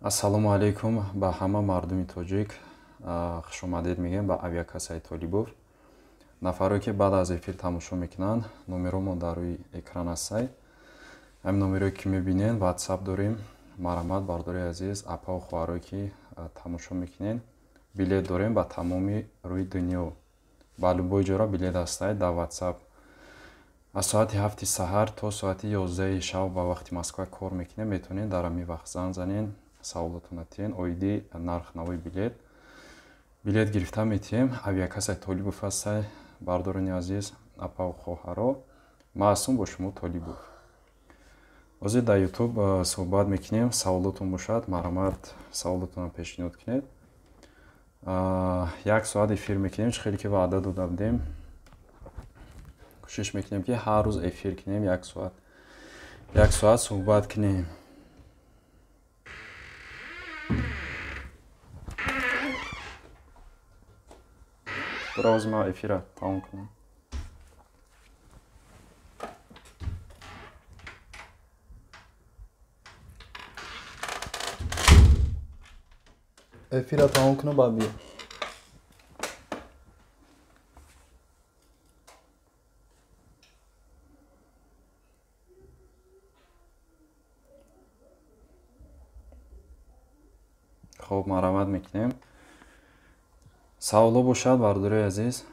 Ассалому алайкум ба ҳама мардуми тоҷик. Хушомадед мегӯем ба авиакассаи Толибов. Нафаре ки баъд аз эфир тамошо мекунанд, номеромон дар рӯи экран ҳастай. Ҳамин номерое ки мебинед, WhatsApp дорем. Марҳамат, бардори азиз, апаву хоҳарое ки тамошо мекунед, билет дорем ба тамоми рӯи дунё. Ба любой ҷора билет ҳастай дар WhatsApp. Аз соати 7 саҳар то соати 11 шаб ба вақти Москва кор мекунем. Метавонед дар ҳамин вақт занг занед, саволотонро тиҳен оиди нархнавои билет. Билет гирифта метиҳем. Авиакассаи Толибов ҳастай, бардорони азиз, апаву хоҳаро. Ман ҳастам бо шумо Толибов. Ҳозир дар YouTube суҳбат мекунем. Саволотон бошад, марҳамат, саволотонро пешниҳод кунед. Як соат эфир мекунем, чӣ хеле ки ваъда дода будем. Кӯшиш мекунем ки ҳар рӯз эфир кунем, як соат. Як соат суҳбат кунем. Ҳозир ман эфира тамом кунам. Эфира тамом кунам, баъд биё. Хоб, марҳамат мекунем. Саволо бошад, бардорои азиз.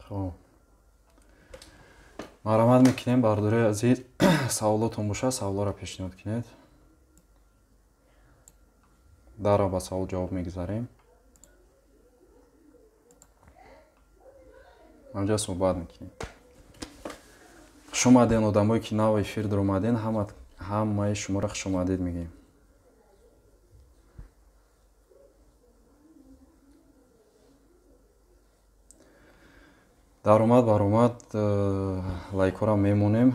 Хоб, марҳамат мекунем, бардорои азиз. Саволотон бошад, саволоро пешниҳод кунед. Дарро ба савол ҷавоб мегузарем. Ҳамҷа суҳбат мекунем. Хушомадед, одамое ки нав эфир даромадед, ҳамаи шуморо хушомадед мегӯем. Даромад баромад лайкҳоро мемонем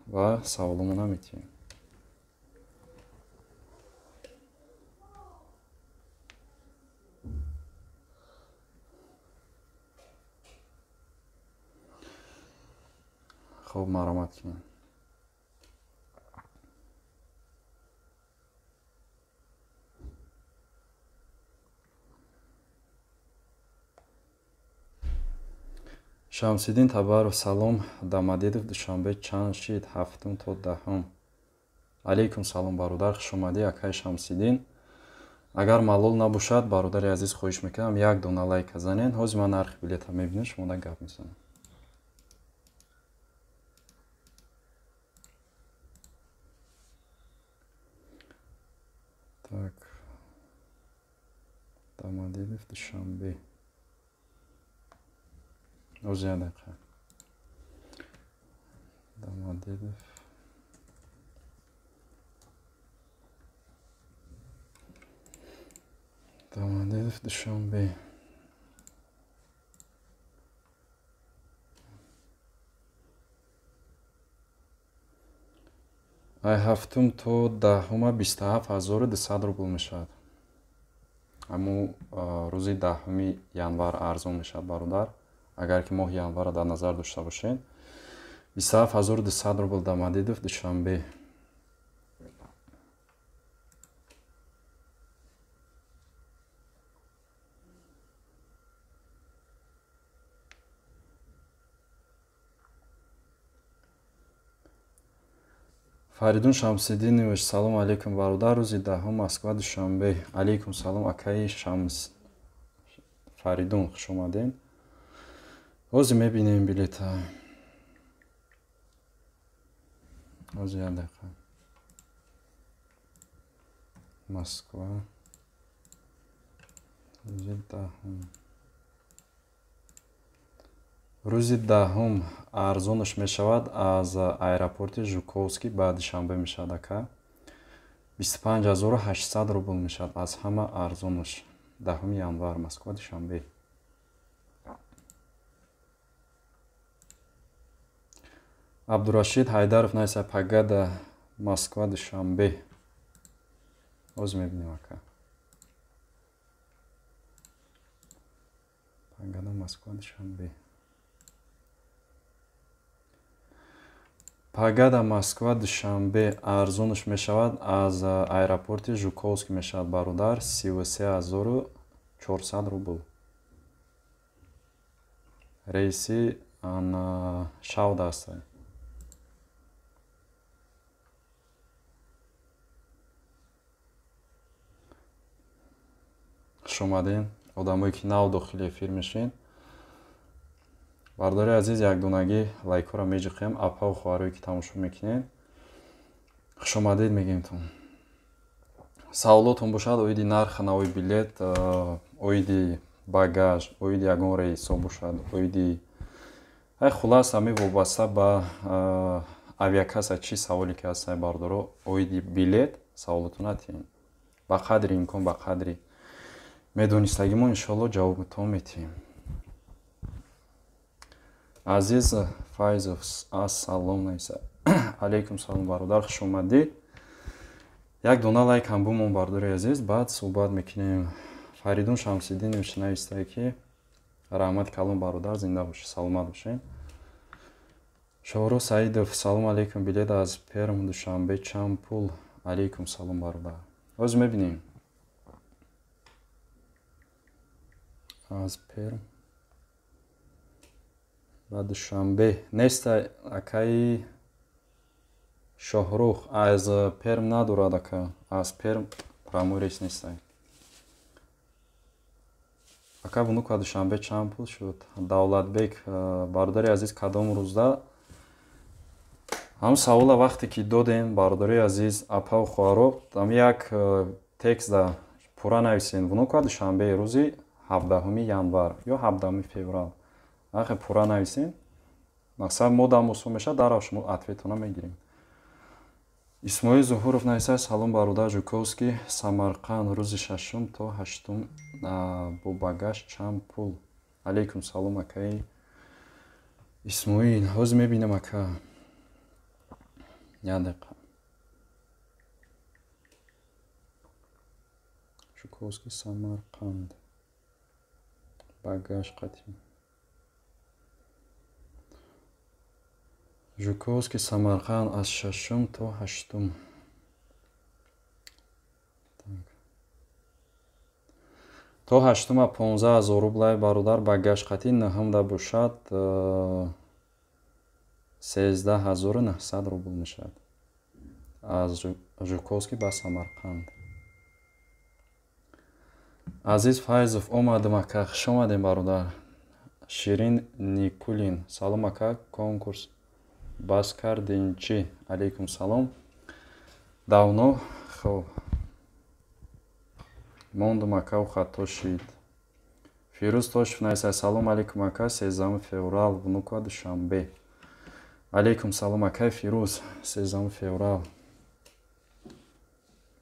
ва саволомона метиҳем. Хоб, марҳамат кунем. Шамсиддин Табаров, салом. Домодедово Душанбе чанд шид? 7 то 10. Алейкум салом, бародар, хушомадӣ, акай Шамсиддин. Агар малол набошад, бародари азиз, хоҳиш мекунам як дона лайка занед. Ҳозир ман нархи билета мебинам, шумо да гап мезанам. Так, Домодедово Душанбе. Ҳозир як дақиқа. Домодедово. Домодедово Душанбе. Ай 7 то 10 27 200 рубл мешавад. Аммо рӯзи 10 январ арзон мешавад, бародар. Агар ки моҳи январро дар назар дошта бошед, 27 200 рубл Домодедово Душанбе. Фаридун Шамсиддинович, салом алейкум, бародар. Рӯзи 10 Москва Душанбе. Алейкум салом, акаи Шамс Фаридун, хуш омадед. Ҳозир мебинем билета. Ҳозир як дақиқа. Москва рӯзи даҳум. Рӯзи даҳум арзонаш мешавад аз аэропорти Жуковский ба Душанбе мешавад ака. 25 800 рубл мешавад аз ҳама арзонаш. 10 январ, Москва, Душанбе. Абдурашид Ҳайдаров нависа: погода Москва, Душанбе. Ҳозир мебинем, ака. Погода Москва, Душанбе. Погода Москва, Душанбе арзонаш мешавад аз аэропорти Жуковский мешавад, бародар, 33 400 рубл. Рейси шавда аст. Хуш омадем, одамое ки нав дохили эфир мешавед. Бардори азиз, якдонагӣ лайкҳоро меҷиқем. Апаву хоҳарое ки тамошо мекунед, хушомадед мегӯемтон. Саволотон бошад оиди нархи нави билет, оиди багаж, оиди ягон рейсҳо бошад, оиди ай, хулас, ҳамин вобаста ба авиакасса чӣ саволе ки ҳаст, бардоро, оиди билет саволотон натиҳем. Ба қадри имкон, ба қадри медонистагимо, иншоалло, ҷавобтон метиҳем. Азиз Файзов ассалом нависа. Алейкум салом, бародар, хуш омадед. Як дона лайк ҳам бумон, бардори азиз, баъд суҳбат мекунем. Фаридун Шамсиддинович навистае, ки раҳмати калон, бародар, зинда бошед, саломат бошед. Шоҳрӯ Саидов: салом алейкум, билет аз Перм, Душанбе чанд пул? Алейкум салом, бародар, ҳозир мебинем. Аз Перм ба Душанбе неста, акаи Шоҳрух, аз Перм надорад, ака, аз Перм прямой рейс неста. Ака, Внуково, Душанбе чанд пул шуд? Давлатбек, бародари азиз, кадом рӯзда ҳам савола вақте ки додем, бародари азиз, апаву хоҳаро, ам як текстда пурра нависен: Внуково, Душанбе, рӯзи 17 январ ё 17 феврал. Ахе, пурра нависем, мақсад мо дам осон мешавад, дарав шумо ответона мегирем. Исмоил Зуҳуров нависа: салом, бародар, Жуковский, Самарқанд, рӯзи шашум то ҳаштум бо багаж чанд пул? Алейкум салом, акаи Исмоил, ҳозир мебинам, ака, як дақиқа. Жуковский, Самарқанд, багаж қатӣ. Жуковский, Самарқанд, аз шашум то ҳаштум. То ҳаштума 15 000 рублай, бародар, багаж қатӣ. Нӯҳумда бошад, 13 900 рубл мешавад аз Жуковский ба Самарқанд. Азиз Файзов: омадам, ака. Хуш омадем, бародар. Ширин Никулин: салом, ака, конкурс бас кардин чӣ? Алейкум салом. Давно хоб мондум, акау, хато шид. Фирӯз Тошев нависа: салом алейкум, ака, 13 феврал, Внуково, Душанбе. Алейкум салом, акай Фирӯз. 13 феврал,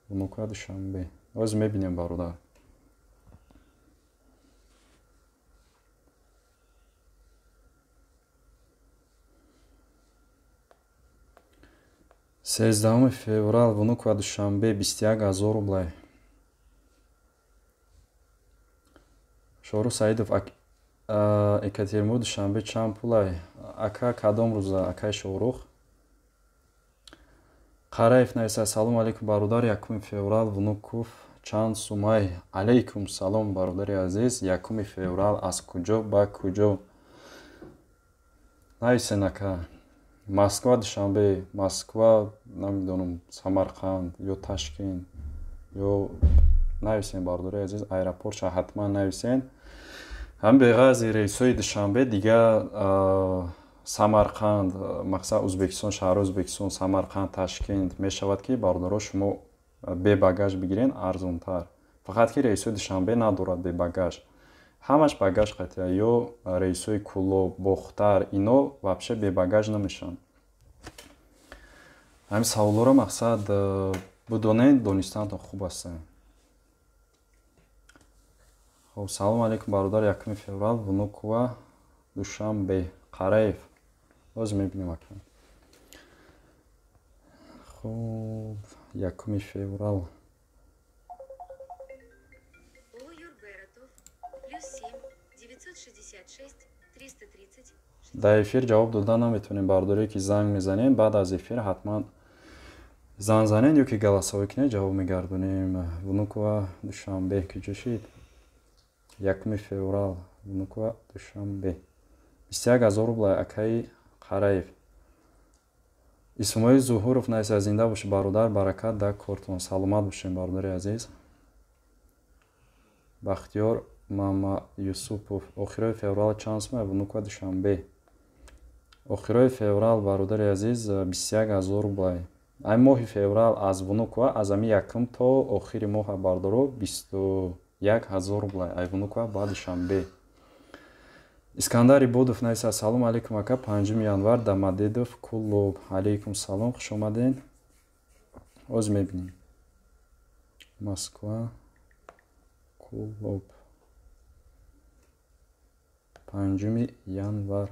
Внуково, Душанбе, ҳозир мебинем, бародар. 13 феврал, Внуково, Душанбе, 21 000 рублай. Шоҳрӯ Саидов: Екатеринбург, Душанбе чанд пулай, ака, кадом рӯза, акай Шоҳрух? Қараев нависа: салому алейкум, бародар, 1 феврал, Внуково чанд сумай? Алейкум салом, бародари азиз. 1 феврал аз куҷо ба куҷо, нависен, ака. Москва, Душанбе, Москва, намедонам, Самарқанд ё Ташкент ё, нависен, бародари азиз, аэропортша ҳатман нависен. Ҳам беғарзи рейсҳои Душанбе, дига Самарқанд, мақсад, Ӯзбекистон, шаҳри Ӯзбекистон, Самарқанд, Ташкент мешавад, ки, бародаро, шумо Бе багаж бигирен арзонтар. Фақат ки рейсҳои Душанбе надорад бе багаж. Ҳамаш багаж қатия, ё рейсҳои Кӯлоб, Бохтар, ино вообще бе багаж намешаванд. Ҳамин саволҳоро мақсад бидонед, донистантон хуб аст. Хоб, салом алейкум бародар, 1 феврал Внуково, Душанбе, Қараев. Боз мебинем ака. Хоб, 1 феврал. Дар эфир ҷавоб дода наметавонем, бародаре ки занг мезанем, баъд аз эфир ҳатман занг занед ё ки голосовой кунед, ҷавоб мегардонем. Внуково, Душанбе, куҷо шид? 1 феврал, Внуково, Душанбе. 21 000 рубл акаи Қараев. Исмоил Зуҳуров нависа: зинда бошед бародар, баракат дар кортон, саломат бошем бародари азиз. Бахтиёр Мама Юсупов, охирои феврал чанд сум? Внуково, Душанбе. Охирои феврал бародари азиз 21 000 рубл. Ай моҳи феврал аз Внуково, аз ами якум то охири моҳа бардоро 21 000 рубл. Ай Внуково ба Душанбе. Искандар Ибодов нависа: салом алейкум ака, 5 январ Домодедово, Кӯлоб. Алейкум салом, хуш омаден. Оз мебинем. Москва, Кӯлоб. 5 январ.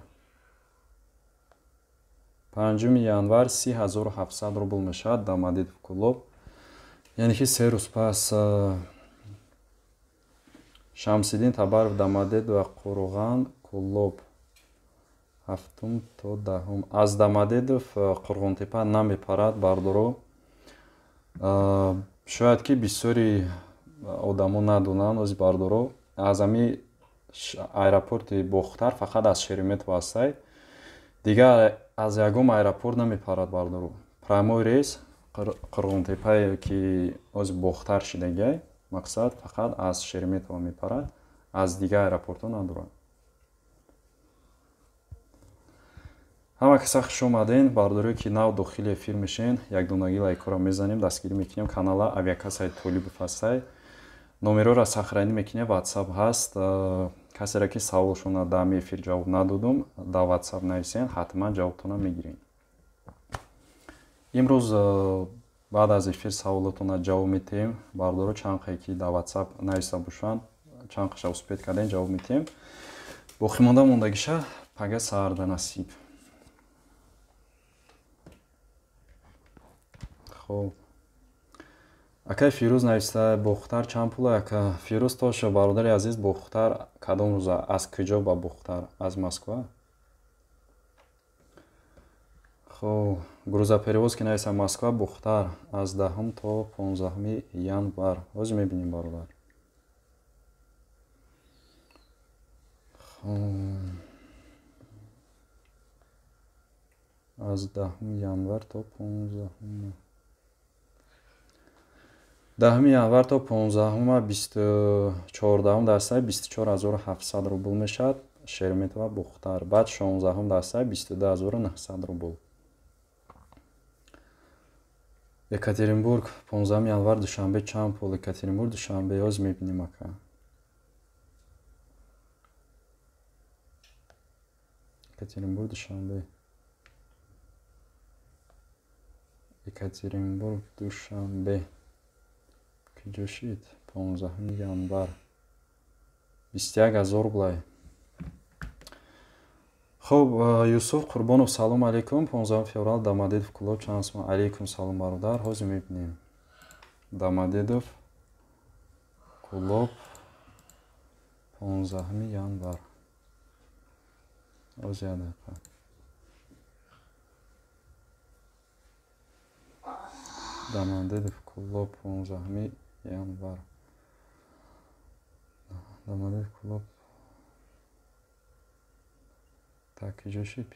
5 январ 3700 рубл мешавад Домодедово, Кӯлоб. Яъне ки 3 рӯз пас. Шамсиддин Табаров, Домодедово, Қурған, Кӯлоб. 7 то 10. Аз Домодедово Қурғонтепа намепарад бардоро. Шояд ки бисёри одамо надонанд ози бардоро. Аз ами аэропорти Бохтар фақат аз Шереметьево ҳастай. Дигар аз ягон аэропорт намепарад бардоро. Прямой рейс Қурғонтепае ки ози Бохтар шидагиай, мақсад фақат аз Шереметьево мепарад, аз дигар аэропортҳо надорад. Ҳама каса хуш омаден, бардорое ки нав дохили эфир мешен, якдонагӣ лайкҳоро мезанем, дастгирӣ мекунем. Канала авиакассаи Толибов ҳастай. Номерҳоро сохранӣ мекунем, WhatsApp ҳаст. Касеро ки саволшонро дар ҳамин эфир ҷавоб надодум, дар WhatsApp нависен, ҳатман ҷавобтонро мегирем. Имрӯз баъд аз эфир саволотонро ҷавоб медиҳем. Бардоро чанд қае ки дар WhatsApp нависта бошанд, чанд қаша успед кардем, ҷавоб медиҳем. Боқимонда мондагиша пага саҳарда насиб. Хоб, акай Фирӯз нависта: Бохтар чанд пул ака? Фирӯз Тошев бародари азиз, Бохтар кадом рӯза? Аз куҷо ба Бохтар? Аз Москва? Хоб, грузоперевозки нависта: Москва, Бохтар аз 10 то 15 январ. Ҳозир мебинем бародар. Хоб, аз 10 январ то 15. 10 январ то 15 24 дастаи 24700 рубл мешавад Шереметьево, Бохтар. Баъд 16 дастаи 22900 рубл. Екатеринбург 15 январ Душанбе чанд пул? Екатеринбург Душанбе ҳозир мебинем ака. Екатеринбург Душанбе. Екатеринбург Душанбе. Куҷо шид? 15 январ 21 000 рубл. Хоб, Юсуф Қурбонов, салом алейкум. 15 феврал Домодедово, Кӯлоб чанд сум? Алейкум салом бародар, ҳозир мебинем. Домодедово, Кӯлоб 15 январ. Ҳозир як дақиқа. Домодедово, Кӯлоб 15 январ. Домодедово, Кӯлоб. Так, куҷо шид?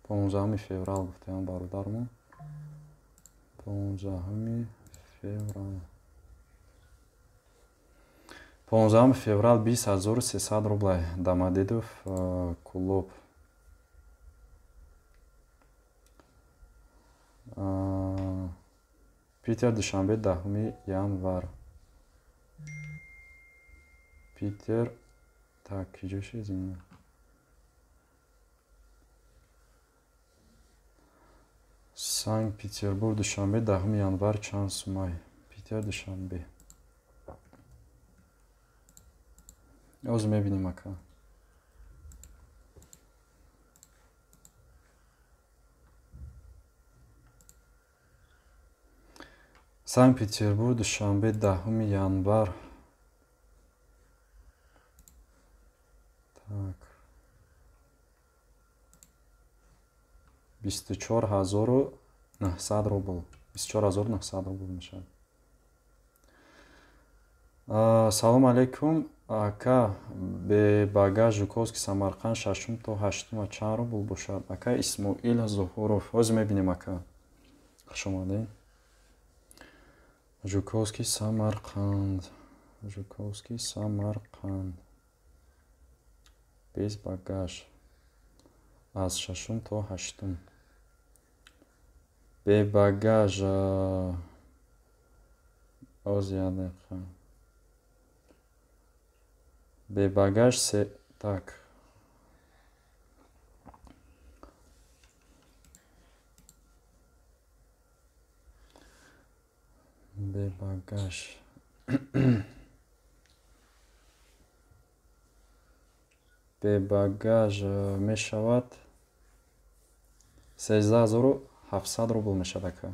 15 феврал гуфтаям бародармон. 15 феврал. 15 феврал 20300 рубл. Домодедово, Кӯлоб. Питер Душанбе 10 январ. Питер, так, киҷо шуд ин? Санкт Петербург Душанбе 10 январ чанд сумай? Питер Душанбе. Оз мебинем ака. Санкт Петербург Душанбе 10 январ. Так. 24900 рубл. 24900 рубл мешавад. Салом алейкум, ака, бе багаж Жуковский Самарқанд 6 то 8 чанд рубл бошад? Ака Исмоил Зуҳуров. Ҳозир мебинем ака. Хуш омадед. Жуковский Самарқанд. Жуковский Самарқанд. Без багаж. Аз 6 то 8. Бе багаж. Оз як дақиқа. Бе багаж се, так. Бе багаж. Бе багаж мешавад 13700 рубл мешавад ака.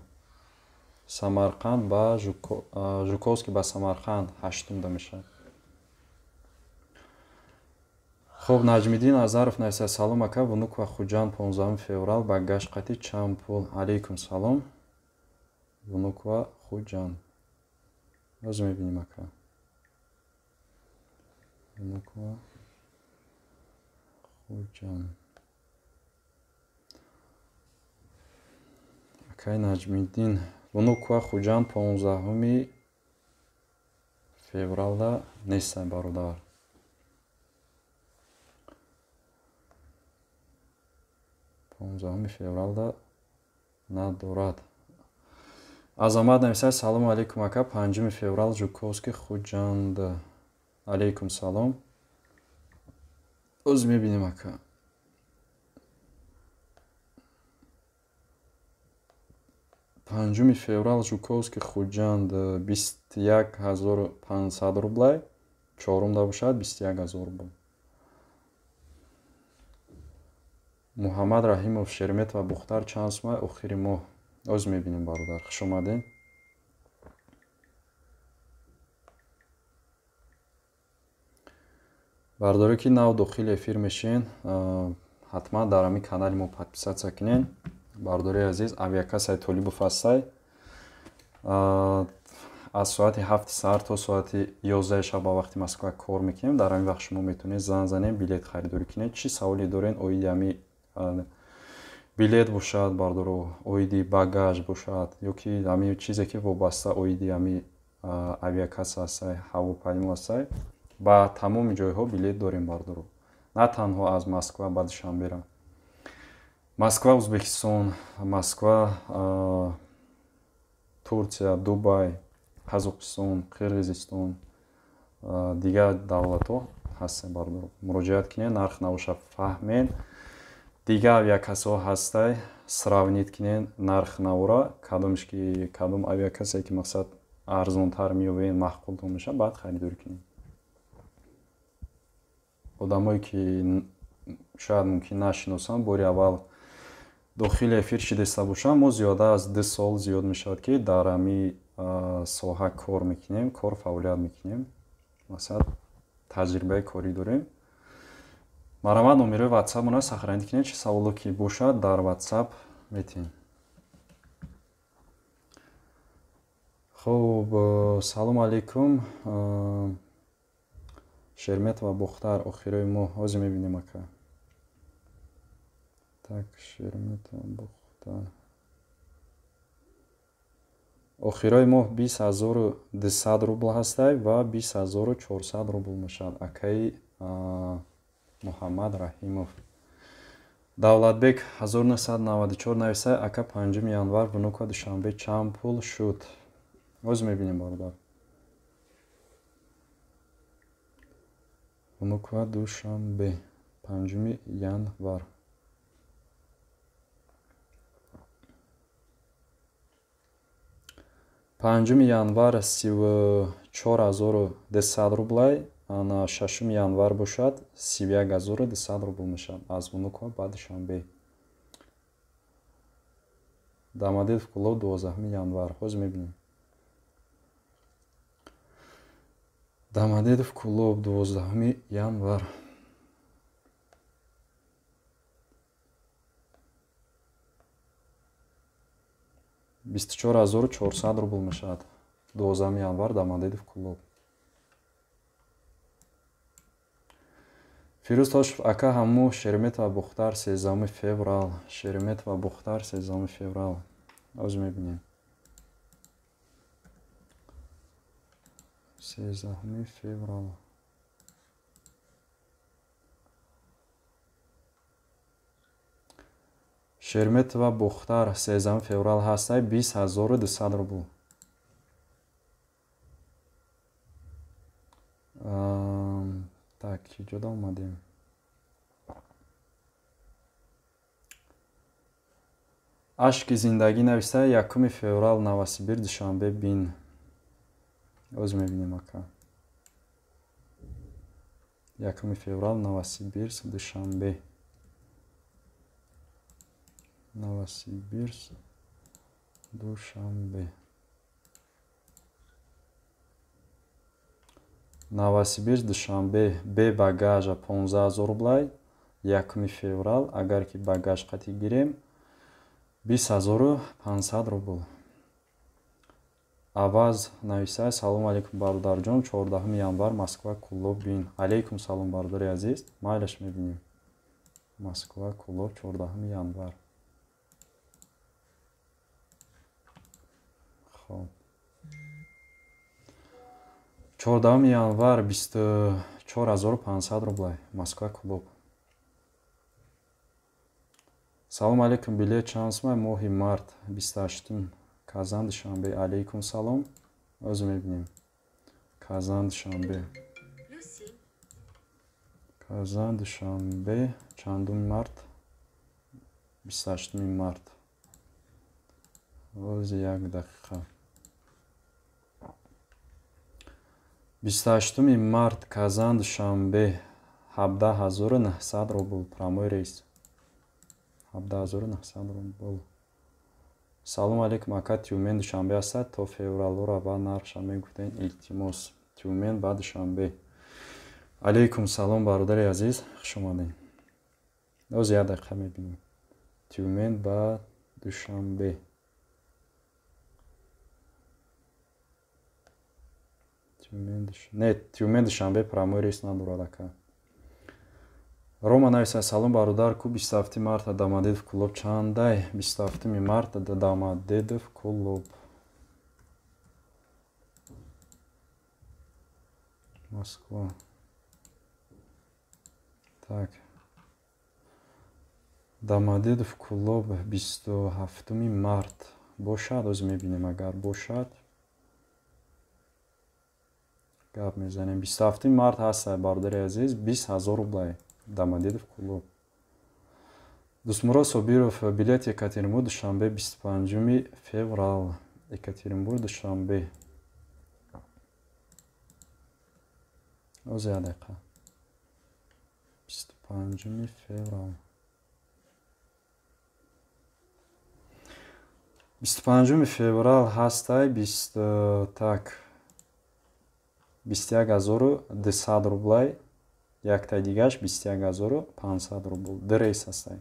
Самарқанд ба Жуковский ба Самарқанд 8 да мешавад. Хоб, Наҷмиддин Азаров нависад: салом ака, Внуково Хуҷанд 15 феврал багаж қати чанд пул? Алейкум салом. Внуково Хуҷанд. Боз мебинем ака. Внуково Хуҷанд. Акай Наҷмиддин, Внуково Хуҷанд 15 февралда нестан бародар. 15 февралда надорад. Азамат нависад: салому алейкум ака, 5 феврал Жуковский Хуҷанд. Алейкум салом. Оз мебинем ака. 5 феврал Жуковский Хуҷанд 21500 рублай, 4-да бошад 21000 рубл. Муҳаммад Раҳимов, Шереметьево Бухтар чанд сумай охири моҳ? Оз мебинем бародар, хуш омадед. Бародаре ки нав дохили эфир мешин, ҳатман дар ҳамин канали мо подписатсия кунед. Бародари азиз, авиакассаи Толибов ҳастай. Аз соати 7 саҳар то соати 11 шаб ба вақти Москва кор мекунем. Дар ҳамин вақт шумо метавонед занг занед, билет харидорӣ кунед. Чӣ саволе доред оиди ҳамин билет бошад, бардоро, оиди багаж бошад, ё ки ҳамин чизе ки вобаста оиди ҳамин авиакасса ҳастай, ҳавопаймо ҳастай, ба тамоми ҷойҳо билет дорем бардоро. На танҳо аз Москва ба Душанбера. Москва, Узбекистон, Москва, Турция, Дубай, Қазоқистон, Қирғизистон, дигар давлатҳо ҳастанд бардоро. Муроҷиат кунед, нарх навоша фаҳмед. Дигар авиакассаҳо ҳастай, сравнит кунед нарх навора, кадомш ки кадом авиакассае ки мақсад арзонтар меёбед, маъқултон мешавад, баъд харидорӣ кунед. Одамое ки шояд мумкин нашиносанд, бори аввал дохили эфир шидеста бошанд, мо зиёда аз 2 сол зиёд мешавад ки дар ҳамин соҳа кор мекунем, кор фаъолият мекунем. Масалан, таҷрибаи корӣ дорем. Марҳамат, номерои WhatsApp-мона сохранить кунед, чӣ саволо ки бошад дар WhatsApp метиҳем. Хоб, салом алейкум. Шереметьево Бухтар охирои моҳ. Ҳозир мебинем ака. Так, Шереметьево Бухтар. Охирои моҳ 20200 рубл ҳастай ва 20400 рубл мешавад. Акаи Муҳаммад Раҳимов. Давлатбек 1994 нависай: ака, 5 январ Внуково Душанбе чанд пул шуд? Ҳозир мебинем, бародар. Внуково, Душанбе, 5 январ. 5 январ 34 200 рублай, ана 6 январ бошад, 31 200 рубл мешавад аз Внуково ба Душанбе. Домодедово, Кӯлоб, 12 январ. Ҳозир мебинем. Домодедово, Кӯлоб, 12 январ. 24 400 рубл мешавад 12 январ, Домодедово, Кӯлоб. Фирӯз Тошев: ака, ҳаму Шереметьево, Бохтар, 13 феврал. Шереметьево, Бохтар, 13 феврал. Ҳозир мебинем. 13 феврал. Шереметьево, Бохтар, 13 феврал ҳастай, 20 200 рубл. Так, чӣ ҷода омадем? Ашки зиндагӣ нависта: 1 феврал, Новосибирск, Душанбе бин. Ҳозир мебинем, ака. 1 феврал, Новосибирск, Душанбе. Новосибирск, Душанбе. Новосибирск, Душанбе бе багажа 15 000 рублай 1 феврал. Агар ки багаж қатӣ гирем, 20 500 рубл. Аваз нависа: салому алейкум, бародарҷон, 14 январ, Москва, Кӯлоб бин. Алейкум салом, бародари азиз, майлаш, мебинем. Москва, Кӯлоб, 14 январ. Хоб, 14 январ 24 500 рублай, Москва, Кӯлоб. Салому алейкум, билет чанд сумай моҳи март, 28-ум, Казан, Душанбе? Алейкум салом, ҳозир мебинем. Казан, Душанбе. Казан, Душанбе, чандуми март? 28 март. Ҳозир, як дақиқа. 28 март, Казан, Душанбе, 17 900 рубл, прямой рейс. 17 900 рубл. Салому алейкум, ака, Тюмен, Душанбе ҳастад то февралора ва нархша мегуфтен, илтимос. Тюмен ба Душанбе. Алейкум салом, бародари азиз, хуш омадем. Ҳозир, як дақиқа, мебинем. Тюмен ба Душанбе. Не, Тюмен, Душанбе прямой рейс надорад, ака. Рома нависа: салом, бародар, ку 27 марта Домодедово, Кӯлоб чандай? 27 марта Домодедово, Кӯлоб. Москва. Так. Домодедово, Кӯлоб, 27 март. Бошад, ҳозир мебинем, агар бошад. Гап мезанем. 27 март ҳаст, бародари азиз, 20 000 рублай. Домодедово, Кӯлоб. Дустмурод Собиров: билет Екатеринбург, Душанбе, 25 феврал. Екатеринбург, Душанбе. Ҳозир, як дақиқа. 25 феврал. 25 феврал ҳастай, бист, так, 21 200 рублай, яктаи дигааш 21 500 рубл. Ду рейс ҳастай.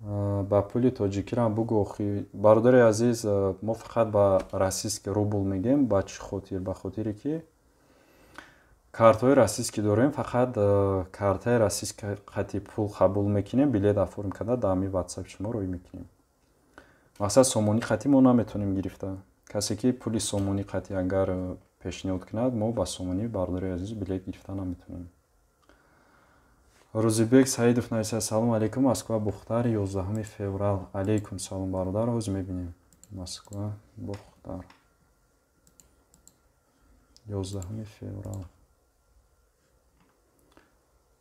Ба пули тоҷикиро бугӯ охи. Бародари азиз, мо фақат ба российский рубл мегӯем. Ба чӣ хотир? Ба хотире ки картҳои российский дорем, фақат картаи российский қати пул қабул мекунем, билет оформ карда дар ҳамин ватсапи шумо роӣ мекунем. Мақсад, сомонӣ қатӣ мо наметавонем гирифта. Касе ки пули сомонӣ қатӣ агар пешниҳод кунад, мо ба сомонӣ, бародари азиз, билет гирифта наметавонем. Рӯзибек Саидов нависад: салом алейкум, Москва Бухтар 11 феврал. Алейкум салом бародар, ҳозир мебинем. Москва Бухтар 11 феврал.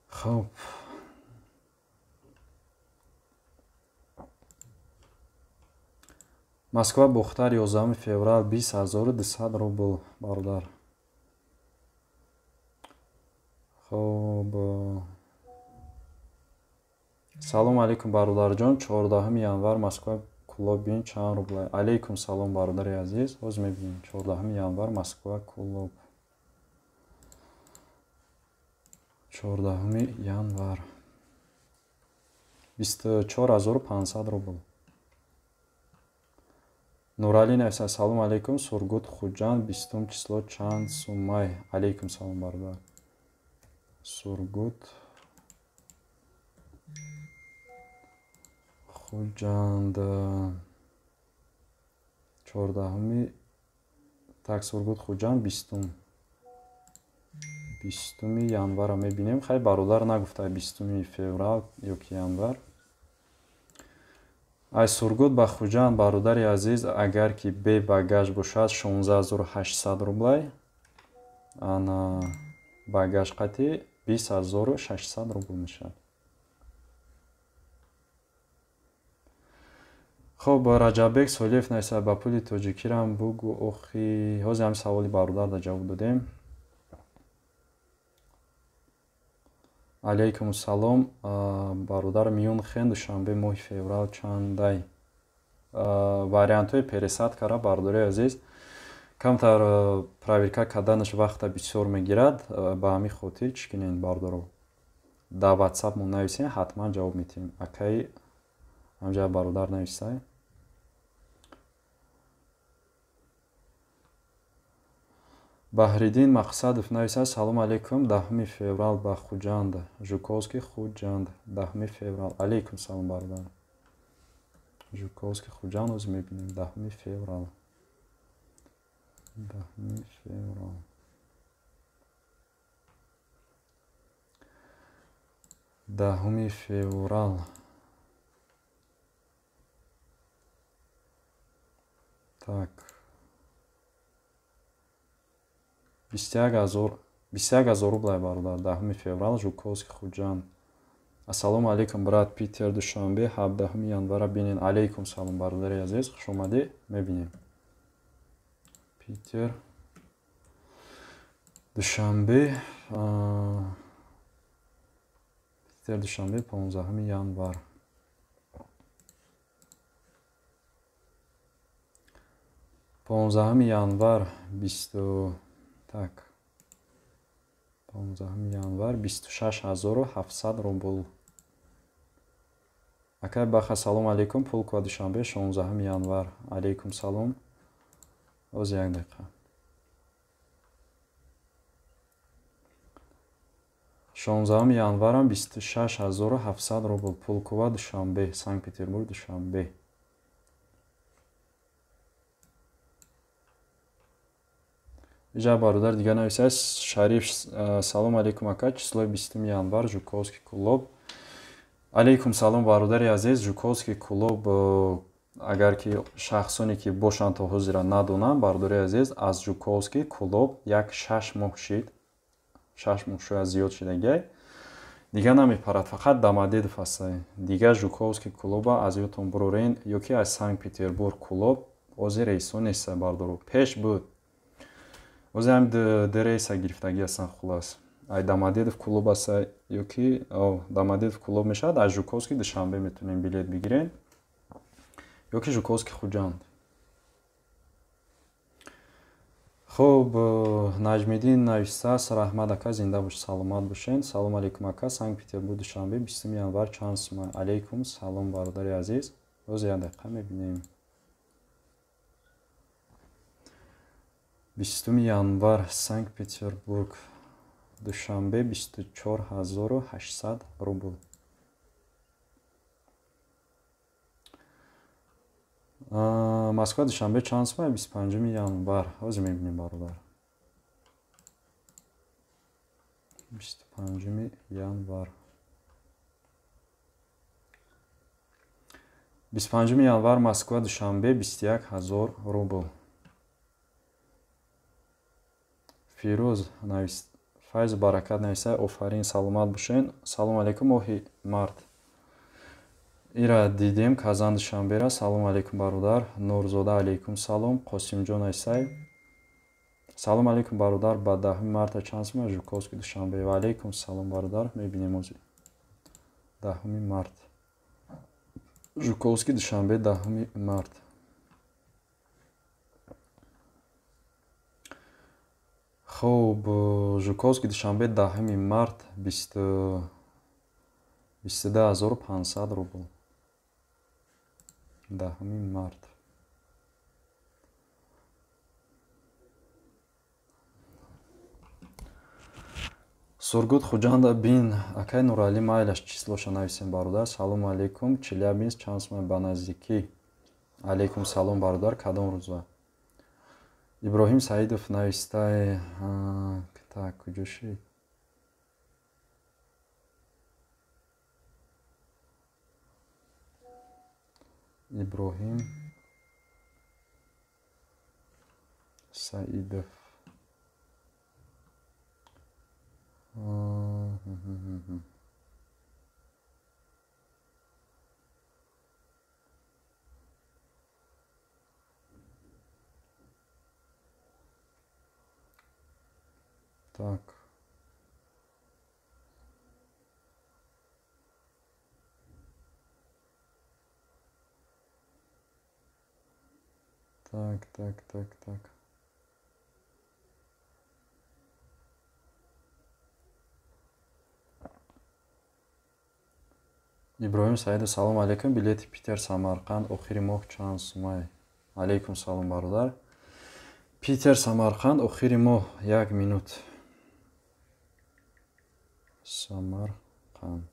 Хуб, Москва Бухтар 11 феврал 20200 рубл бародар. Хуб, салом алейкум бародарҷон, 14 январ Москва Кулоб бин чанд рубл? Алейкум салом бародари азиз, ҳозир мебинем. 14 январ Москва Кулоб, 14 январ 24500 рубл. Нурали нависад: салом алейкум, Сургут Хуҷанд 20 число чанд суммай? Алейкум салом бародар. Сургут Хуҷанд 14 так, Сургут Хуҷанд 20 январро мебинем. Хай бародар нагуфта 20 феврал ё ки январ. Ай Сургут ба Хуҷанд бародари азиз, агар ки бе багаж бошад 16800 рублай, ана багаж қати 20600 рубл мешавад. Хуб, Раҷаббек Солиев нависад: ба пули тоҷикирам бугӯ охи. Ҳозир ҳамин саволи бародарда ҷавоб додем. Алейкум салом бародар, Мюнхен Душанбе моҳи феврал чандай? Вариантҳои пересадкара бародари азиз камтар проверка карданаш вақта бисёр мегирад, ба ҳамин хотир чӣ кунед бародаро? Дар ватсапмон нависен, ҳатман ҷавоб медиҳем. Акаи ҳамҷа бародар нависай. Баҳриддин Мақсадов нависад: салом алейкум, 10 феврал ба Хуҷанд, Жуковский Хуҷанд 10 феврал. Алейкум салом бародар. Жуковский Хуҷанд ҳозир мебинем 10 феврал. 10 феврал. 10 феврал. Так. 21000 рублай бародар, 10 феврал Жуковский Хуҷанд. Ассалому алейкум брат, Питер Душанбе 17 январа бинен. Алейкум салом бародари азиз, хуш омадӣ, мебинем. Питер Душанбе, Питер Душанбе 15 январ. 15 январ 20 так, 15 январ 26700 рубл. Акай Баха, салом алейкум, Пулково Душанбе 16 январ. Алейкум салом. Оз як дақиқа. 16 январам 26700 рубл. Пулково Душанбе, Санкт-Петербург Душанбе. Иҷа бародар дигар нависад: Шариф, салом алейкум ака, числои 20 январ Жуковский Кулоб. Алейкум салом бародари азиз, Жуковский Кулоб, агар ки шахсоне ки бошанд то ҳозира надонанд, бародари азиз, аз Жуковский Кулоб як 6 моҳ шид, 6 моҳ шояд зиёд шидагиай, дигар намепарад, фақат Домодедов ҳастай. Дигар Жуковский Кулоба аз ёдтон бурорен, ё ки аз Санкт-Петербург Кулоб ҳозир рейсо нестай бародаро, пеш буд. Ҳозир ҳам ду рейса гирифтагӣ ҳастанд хулас. Ай Домодедов Кулоб аста ё ки Домодедов Кулоб мешавад, аз Жуковский Душанбе метавонем билет бигирем ё ки Жуковский Хуҷанд. Хуб, Наҷмиддин нависааст: раҳмат ака, зинда бош, саломат бошед. Салом алейкум ака, Санкт-Петербург Душанбе 20 январ чанд сума? Алейкум салом бародари азиз. Ҳозир як дақиқа мебинем. 20 январ Санкт-Петербург Душанбе 24800 рубл. Москва Душанбе чанд сума? 25 январ. Ҳозир мебинем бародар. 25 январ. 25 январ Москва Душанбе 21 000 рубл. Фирӯз навист, Файзу Баракат нависта, офарин, саломат бошен. Салом алейкум, моҳи март. Ира дидем, Казан Душанбера. Салом алейкум, бародар. Нурзода, алейкум салом. Қосимҷон навистай. Салом алейкум, бародар, ба 10 марта чанд сум Жуковский Душанбе? Ва алейкум салом, бародар, мебинем ҳозир. 10 март. Жуковский Душанбе 10 март. Хуб, Жуковский Душанбе 10 март 22500 рубл. 10 март. Сургут Хуҷанда бин, акай Нуралӣ, майлаш числоша нависем, бародар. Салом алейкум, Челябинск чанд сум ба наздикӣ? Алейкум салом, бародар, кадом рӯза? Иброҳим Саидов навистай, так, куҷо шид? Иброҳим Саидов. Так. Так, так, так, так. Иброҳим Саидов, салом алейкум, билети Питер Самарқанд охири моҳ чанд сумай? Алейкум салом, бародар. Питер Самарқанд охири моҳ, як минут. Самарқанд.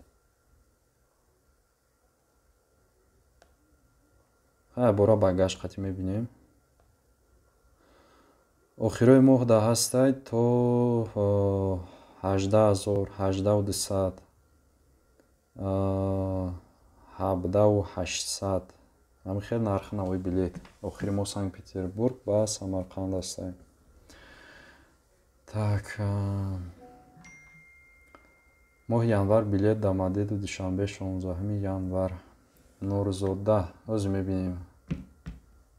Ха, бора багаж қатӣ мебинем. Охирои моҳ да ҳастай то 18000, 18200, 17800. Ҳамин хел нархи навои билет. Охири моҳ Санкт-Петербург ба Самарқанд ҳастай. Так, моҳи январ билет Домодедово Душанбе 16 январ. Нурзода, ҳозир мебинем.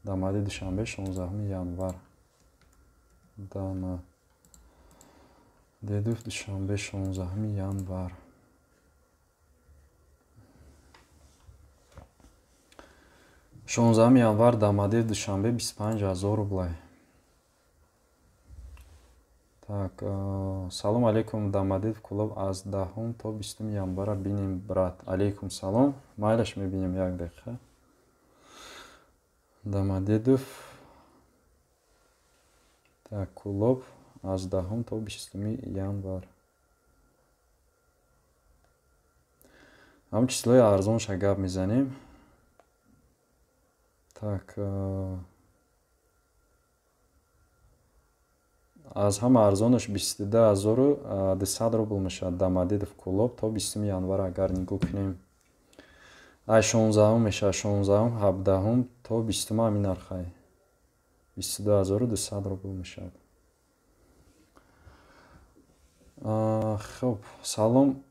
Домодедово Душанбе 16 январ. Домодедово Душанбе 16 январ. 16 январ Домодедово Душанбе 25000 рублай. Так, салом алейкум, Домодедово клуб аз 10 то 20 январа бинем, брат. Алейкум салом. Майлаш мебинем, як дақиқа. Домодедово так, клуб аз 10 то 20 январ. Ҳам числои арзонша гап мезанем. Так, аз ҳама арзонаш 22200 рубл мешавад Домодедово клуб то 20 январ агар нигоҳ кунем. Ай 16 мешавад, 16, 17 то 20 ҳамин нархай. 22200 рубл мешавад. Хуб, салом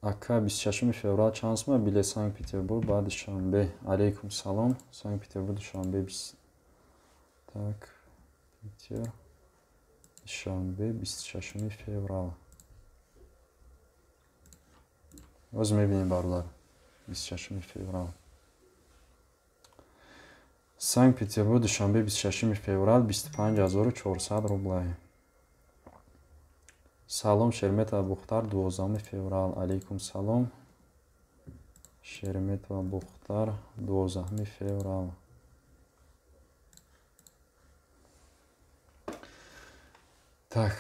ака, 26 феврал чанд сум билет Санкт-Петербург ба Душанбе? Алейкум салом, Санкт-Петербург Душанбе. Так, Питер Душанбе 26 феврал. Ҳозир мебинем, бародар. 26 феврал. Санкт-Петербург Душанбе 26 феврал 25400 рублай. Салом, Шереметьево Бухтар 12 феврал. Алейкум салом. Шереметьево Бухтар 12 феврал. Так.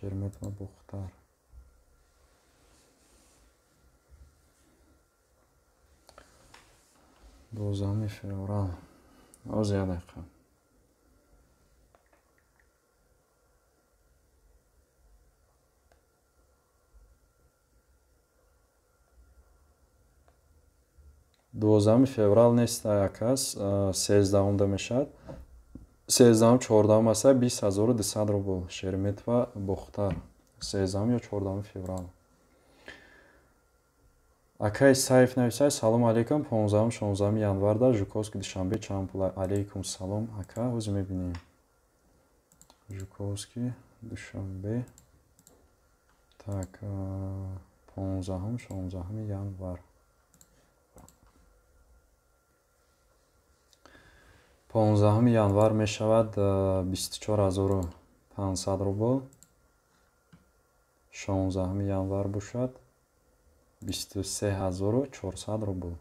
Шереметьево Бохтар. 12 феврал. Оз як дақиқа. 12 феврал нест якас, 13-да мешавад. 13, 14 аста 20 200 рубл. Шереметьево Бохтар. 13 ё 14 феврал. Акай Сайф нависад: салом алейкум, 15, 16 январда Жуковский Душанбе чанд пул? Алейкум салом, ака, ҳозир мебинем. Жуковский Душанбе. Так, 15, 16 январ. 15 январ мешавад 24 500 рубл. 16 январ бошад 23 400 рубл.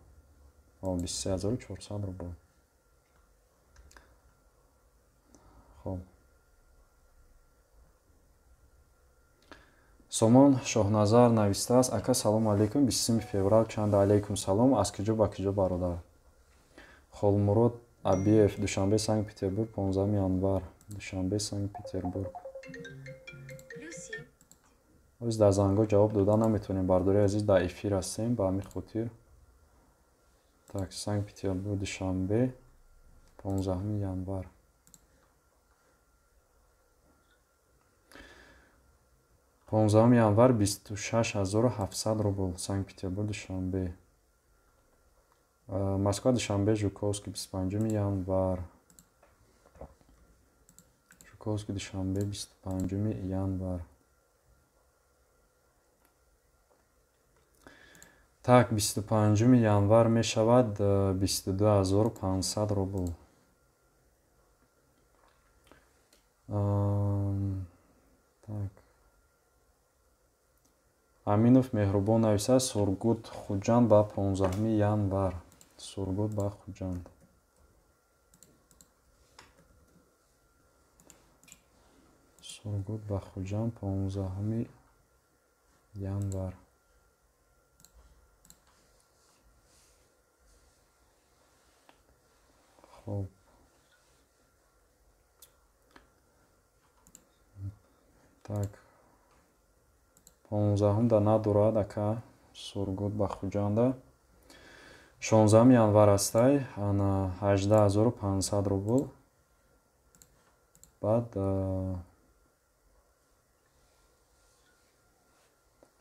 23 400 рубл. Хоб. Сомон Шоҳназар навистааст: ака, салому алейкум, 23 феврал чанд? Алейкум салом. Аз киҷо ба киҷо, бародар? Холмурод Абиев, Душанбе Санкт Петербург, 15 январ. Душанбе Санкт Петербург. Оз дар зангҳо ҷавоб дода наметавонем, бардори азиз, дар эфир ҳастем, ба ҳамин хотир. Так, Санкт Петербург Душанбе, 15 январ. 15 январ 26 700 рубл. Санкт Петербург Душанбе. Москва Душанбе Жуковский, 25 январ. Жуковский Душанбе, 25 январ. Так, 25 январ мешавад 22 500 рубл. Так. Аминов Меҳрубон нависад: Сургут Хуҷанд ба 15 январ. Сургут ба Хуҷанд. Сургут ба Хуҷанд, 15 январ. Хоб. Так. 15-да надорад, ака, Сургут ба Хуҷанда. 16 январ астай, ана 18 500 рубл. Баъд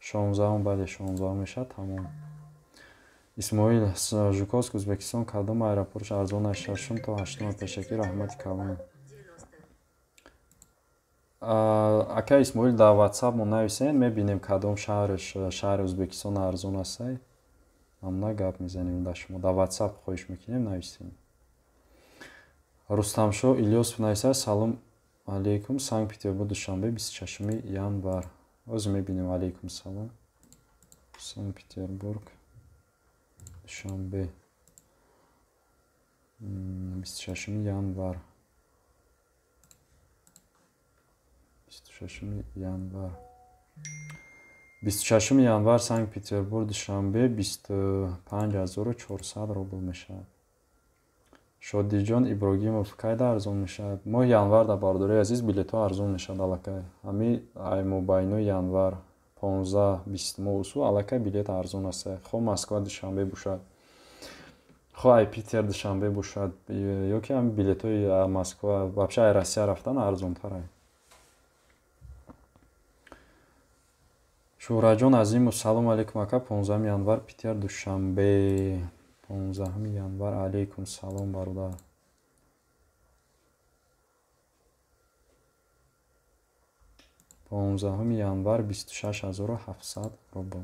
16, бале, 16 мешавад, тамом. Исмоил, Жуковск, Ӯзбекистон, кадом аэропортш арзон аст? Шашум то ҳаштум пешакӣ, раҳмати калон. Ака Исмоил, дар ватсап мо нависен, мебинем кадом шаҳрш, шаҳри Ӯзбекистон арзон астай. Ҳамона гап мезанем дар шумо. Дар ватсап хоҳиш мекунем, нависем. Рустамшоҳ Илёсов нависад: салом алейкум, Санкт Петербург Душанбе, 26 январ. Ҳозир мебинем, алейкум салом. Санкт Петербург Душанбе, 26 январ. 26 январ. 26 январ Санкт Петербург Душанбе 25 400 рубл мешавад. Шодиҷон Иброгимов, кайда арзон мешавад? Моҳи январ дар, бародарои азиз, билетҳо арзон мешавад аллакай. Ҳами ай мобайнои январ, 15, 20 моҳ усу аллакай билет арзон аст. Хо Москва Душанбе бошад, хо ай Питер Душанбе бошад, ё ки ҳами билетҳои Москва, вообще ай Россия рафтан арзонтар ай. Шӯҳратҷон Азимов, салом алейкум, ака, 15 январ Питер Душанбе. 15 январ, алейкум салом, бародар. 15 январ 26 700 рубл.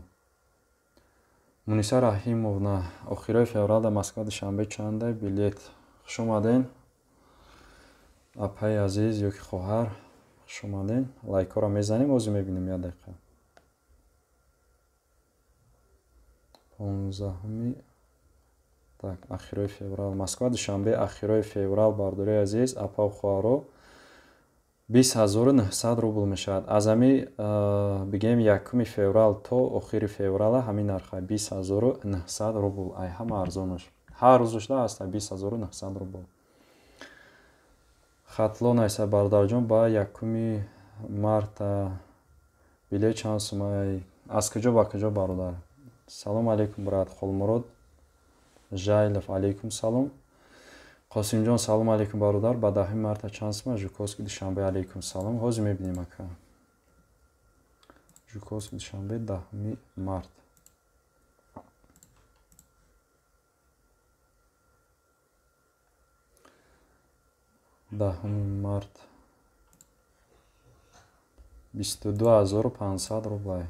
Муниса Раҳимовна, охирои феврал дар Москва Душанбе чанда билет? Хуш омаден, апаи азиз ё ки хоҳар, хуш омаден. Лайкҳоро мезанем, ҳозир мебинем, як дақиқа. 15-уми, так, ахирои феврал Москва Душанбе, ахирои феврал, бардории азиз, апау, хоҳаро. 20 900 рубл мешавад. Аз ҳами бигем 1 феврал то охири феврала ҳамин нарха 20 900 рубл. Ай ҳама арзонаш ҳар рӯзашда ҳаста 20 900 рубл. Хатлон айса, бародарҷон, ба 1 марта билет чанд сумай, аз куҷо ба куҷо, бародар? Салом алейкум, брат. Холмурод Жайлов, алейкум салом. Қосимҷон, салом алейкум, бародар, ба 10 марта чанд сума Жуковский Душанбе? Алейкум салом. Ҳозир мебинем, ака. Жуковский Душанбе, 10 март. 10 март 22 500 рублай.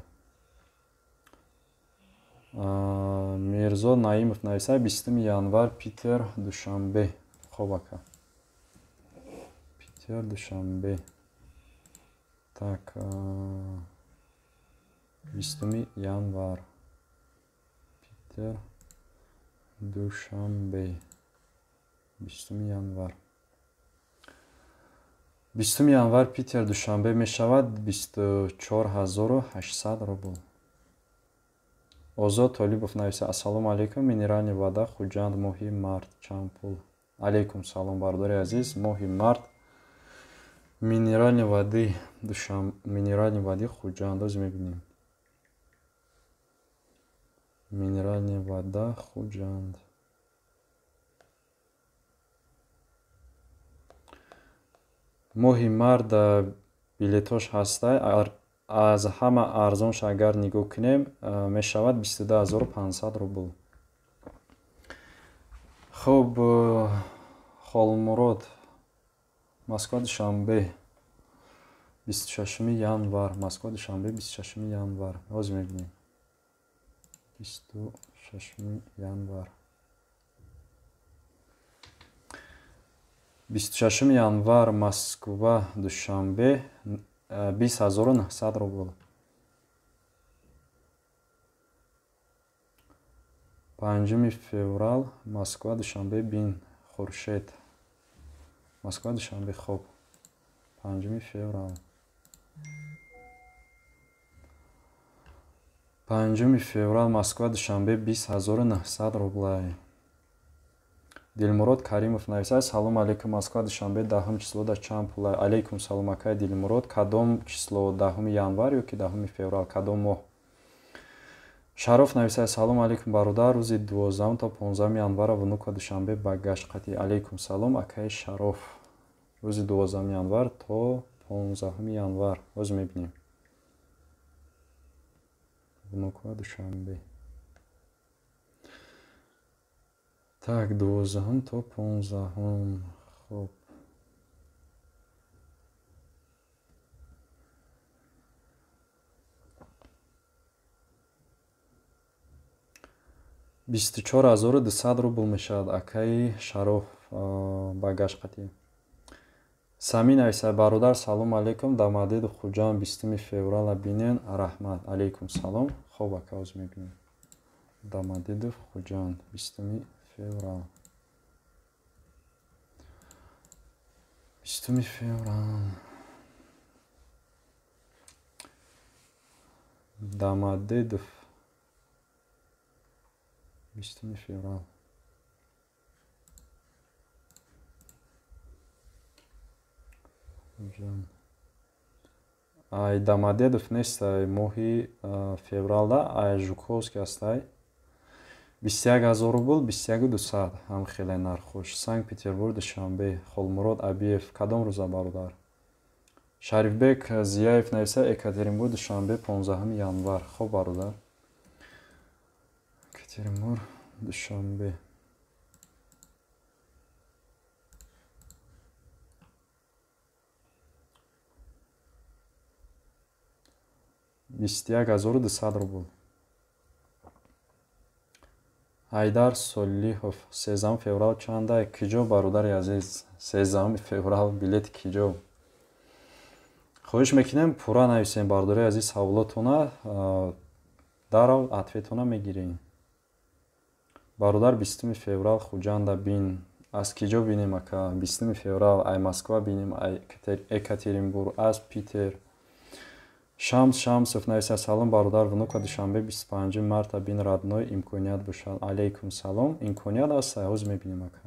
Мирзо Наимов нависад, 20 январ Питер Душанбе. Хоб, ака, Питер Душанбе. Так, 20 январ Питер Душанбе, 20 январ. 20 январ Питер Душанбе мешавад 24 800 рубл. Озод Толибов нависа, ассалому алейкум, Минеральный вода Хуҷанд моҳи март чанд пул? Алейкум салом, бародари азиз. Моҳи март Минеральный воды Минеральный воды Хуҷанд, оз мебинем. Минеральная вода Хуҷанд моҳи март билетош ҳастай. Аз ҳама арзонш агар нигоҳ кунем, мешавад 22 500 рубл. Хуб, Холмурод, Москва Душанбе, 26 январ. Москва Душанбе, 26 январ, ҳозир мебинем. 26 январ, 26 январ Москва Душанбе 20 900 рубл. 5 феврал Москва Душанбе бин, Хуршед. Москва Душанбе. Хоб, 5 феврал, 5 феврал Москва Душанбе 20 900 рублай. Дилмурод Каримов нависад, салом алейкум, Москва Душанбе 10 числода чанд пулай? Алейкум салом, акай Дилмурод. Кадом число, 10 январ ё ки 10 феврал, кадом моҳ? Шароф нависад, салом алейкум, бародар, рӯзи 12 то 15 январа Внуково Душанбе ба гашт қатӣ. Алейкум салом, акаи Шароф. Рӯзи 12 январ то 15 январ, ҳозир мебинем. Внуково Душанбе. Так, 12 то 15. Хоб, 24 200 рубл мешавад, акаи Шароф, ба гашт қатӣ. Сами нависад, бародар, салом алейкум, Домодедово Хуҷанд 20 феврала бинен, раҳмат. Алейкум салом. Хоб, ака, ҳозир мебинем. Домодедово Хуҷанд, 20 феврал, 20 феврал Домодедово, 20 феврал. Хуҷанд. Ай Домодедово нестай моҳи февралда, ай Жуковский ҳастай. 21 000 рубл, 21 200, ҳам хеле нархош. Санкт Петербург Душанбе, Холмурод Абиев, кадом рӯза, бародар? Шарифбек Зияев нависа, Екатеринбург Душанбе, 15 январ. Хоб, бародар, Екатеринбург Душанбе 21 200 рубл. Ҳайдар Солиҳов, 13 феврал чандай, киҷо, бародари азиз? 13 феврал билети киҷо? Хоҳиш мекунем, пурра нависем, бародари азиз, саволотона, дарав ответона мегирем. Бародар, 20 феврал Хуҷанда бин. Аз киҷо бинем, ака? 20 феврал ай Москва бинем, ай Екатеринбург, аз Питер. Шамс Шамсов нависа: салом, бародар, внука Душанбе 25 марта бин, родной, имконият бошад. Алейкум салом, имконият аст, ҳозир мебинем, ака.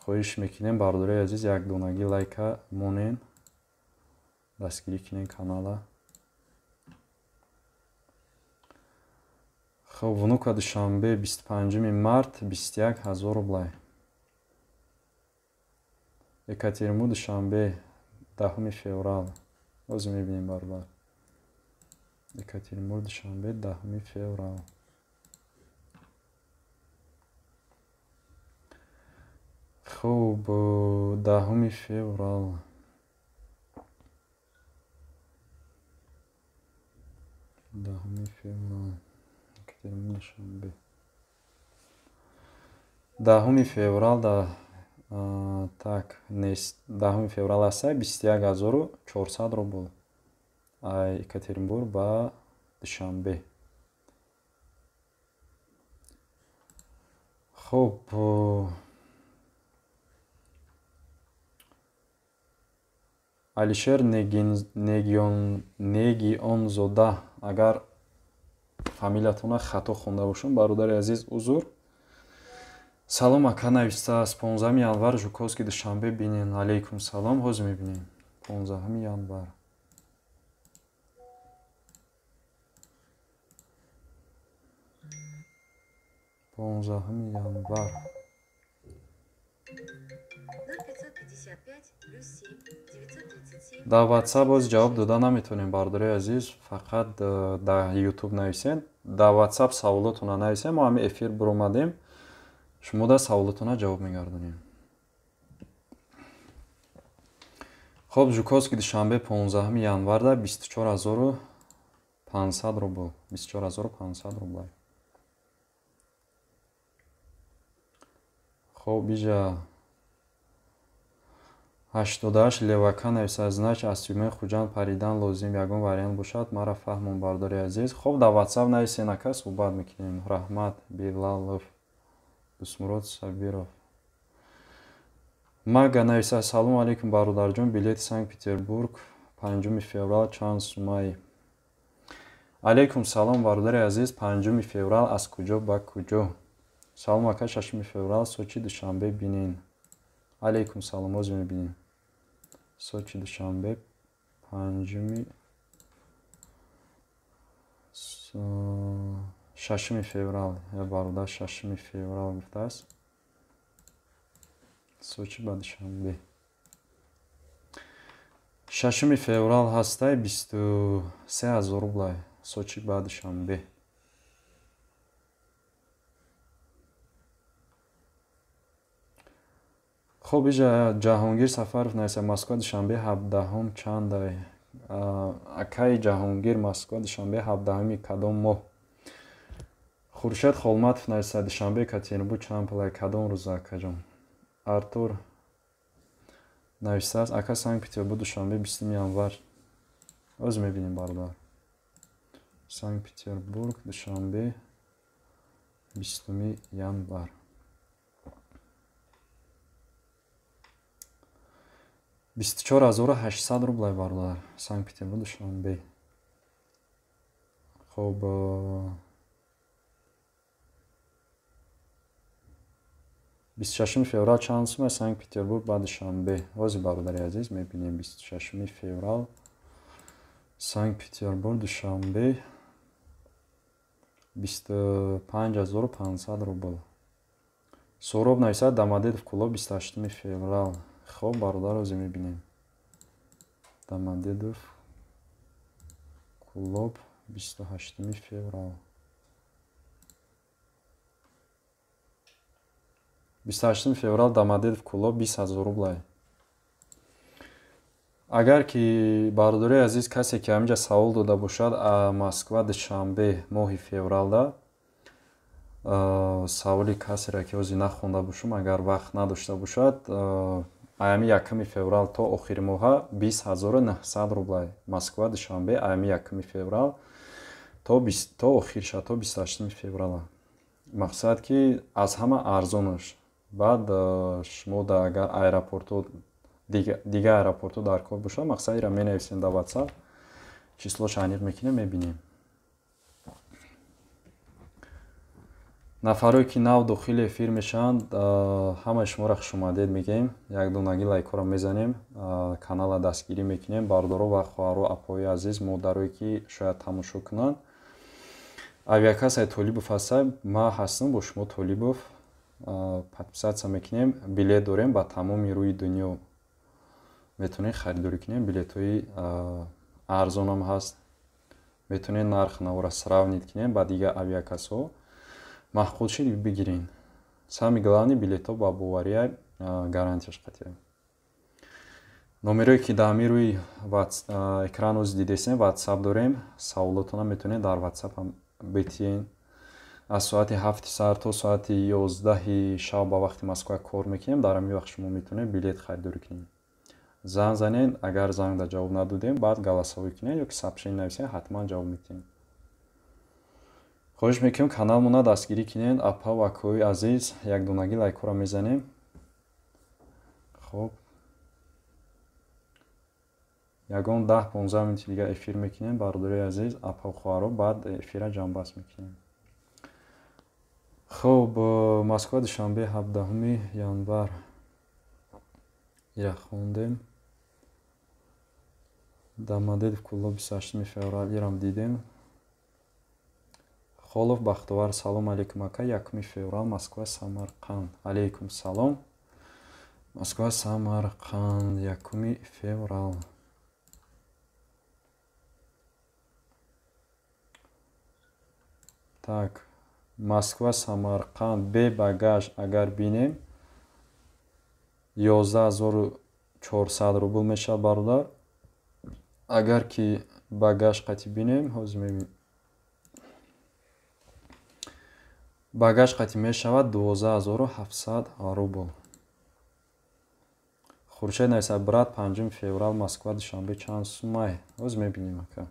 Хоҳиш мекунем, бародарои азиз, якдонагӣ лайка монен, дастгирӣ кунем канала. Хоб, внука Душанбе 25 март 21 ҳазор рублай. Екатеринбург Душанбе 10 феврал. Ҳозир мебинем, бародар. Екатеринбург Душанбе 10 феврал. Хуб, 10 феврал. 10 феврал. Екатеринбург Душанбе. 10 феврал да так нест. 10 феврал аст 21400 рубл. Ай Екатеринбург ба Душанбе. Хуб, Алишер Негионзода, агар фамилиятона хато хонда бошам, бародари азиз, узр. Салом, ака, навистааст: 15 январ Жуковский Душанбе бинен. Алейкум салом, ҳозир мебинем. 15 январ. 15 январ. Дар WhatsApp боз ҷавоб дода наметавонем, бародарои азиз, фақат дар YouTube нависен. Дар WhatsApp саволотона нависен, мо ҳами эфир биромадем, шумо дар саволотона ҷавоб мегардонем. Хоб, Жуковский Душанбе 15 январда 24500 рубл, 24500 рубл. Хоб, иҷа 88 левака нависа: знач аз Тюмен Хуҷанд паридан лозим, ягон вариант бошад, мара фаҳмон, бародари азиз. Хоб, дар WhatsApp нависен, ака, суҳбат мекунем. Раҳмат Билалов, Дусмурод Сабиров. Мага нависа: салому алейкум, бародарҷон, билети Санкт-Петербург 5 феврал чанд сумай? Алейкум салом, бародари азиз, 5 феврал аз куҷо ба куҷо? Салом, ака, 6 феврал Сочи Душанбе бинен. Алейкум салом, ҳозир мебинем. Сочи Душанбе 5 6 феврал. Бародар 6 феврал гуфтааст. Сочи ба Душанбе. 6 феврал ҳастай 23000 рублай. Сочи ба Душанбе. Хоб, иҷа Ҷаҳонгир Сафаров нависа: Москва Душанбе 17 чандай? Акаи Ҷаҳонгир, Москва Душанбе 17 кадом моҳ? Хуршед Холматов нависа: Душанбе Екатеринбург чанд пулай, кадом рӯза, акаҷон? Артур нависааст: ака, Санкт-Петербург Душанбе 20 январ. Ҳозир мебинем, бародар. Санкт-Петербург Душанбе 20 январ. 24800 рублай, бародар. Санкт-Петербург Душанбе. Хоб, 26 феврал чанд сум Санкт-Петербург ба Душанбе? Ҳозир, бародари азиз, мебинем. 26 феврал Санкт-Петербург Душанбе 25500 рубл. Сороб нависад: Домодедов Кулоб 28 феврал. Хоб, бародар, ҳозир мебинем. Домодедов Кулоб 28 феврал. 28 феврал Домодедов Кулоб 20000 рублай. Агар ки, бародарои азиз, касе ки ҳаминҷа савол дода бошад, Москва Душанбе моҳи февралда, саволи касеро ки ҳозир нахонда бошум, агар вақт надошта бошад, аями 1 феврал то охири моҳа 20900 рублай. Москва Душанбе аями 1 феврал то охирша, то 28 феврала. Мақсад ки аз ҳама арзонаш. Баъд шумо агар аэропортҳо дигар аэропортҳо дар кор бошад, мақсад ира менависем дар WhatsApp, числош аниқ мекунем, мебинем. Нафарое ки нав дохили эфир мешаванд, ҳамаи шуморо хушомадед мегӯем. Якдонагӣ лайкҳоро мезанем, каналро дастгирӣ мекунем. Бародаро ва хоҳаро, апои азиз, модарое ки шояд тамошо кунанд. Авиакассаи Толибов ҳаста, ман ҳастам бо шумо Толибов. Подписаться мекунем, билет дорем ба тамоми рӯи дунё. Метавонед харидорӣ кунем, билетҳои арзонам ҳаст. Метавонед нарх навора сравнить кунем ба дигар авиакассаҳо. Маъқул шид бигирен. Самый главный билетҳо ба бовария гарантияш қатъия. Номерое ки дар ҳамин рӯи экран оз дидесем, WhatsApp дорем. Саволотона метавонед дар WhatsApp ҳам битиен. Аз соати 7 саҳар то соати 11 шаб ба вақти Москва кор мекунем. Дар ҳамин вақт шумо метавонед билет харидорӣ кунед. Занг занед, агар зангда ҷавоб надодем, баъд голосовой кунед ё ки сообщение нависед, ҳатман ҷавоб медиҳем. Хоҳиш мекунем каналмона дастгирӣ кунед, апа ва акои азиз, якдонагӣ лайкҳоро мезанем. Хоб, ягон 10-15 минути дигар эфир мекунем, бародарои азиз, апа ва хоҳаро, баъд эфира ҷамъбаст мекунем. Хоб, Москва Душанбе 17 январ ира хондем. Домодедово Кӯлоб 28 феврал ирам дидем. Холов Бахтовар, салом алейкум ака, 1 феврал Москва Самарқанд. Алейкум салом. Москва Самарқанд 1 феврал. Так, Москва Самарқанд бе багаж агар бинем 11400 рубл мешавад бародар. Агар ки багаж қатӣ бинем, ҳозир мебинем. Багаж қатӣ мешавад 12700 рубл. Хуршед нависад, брат, 5 феврал Москва Душанбе чанд сумай? Ҳозир мебинем ака.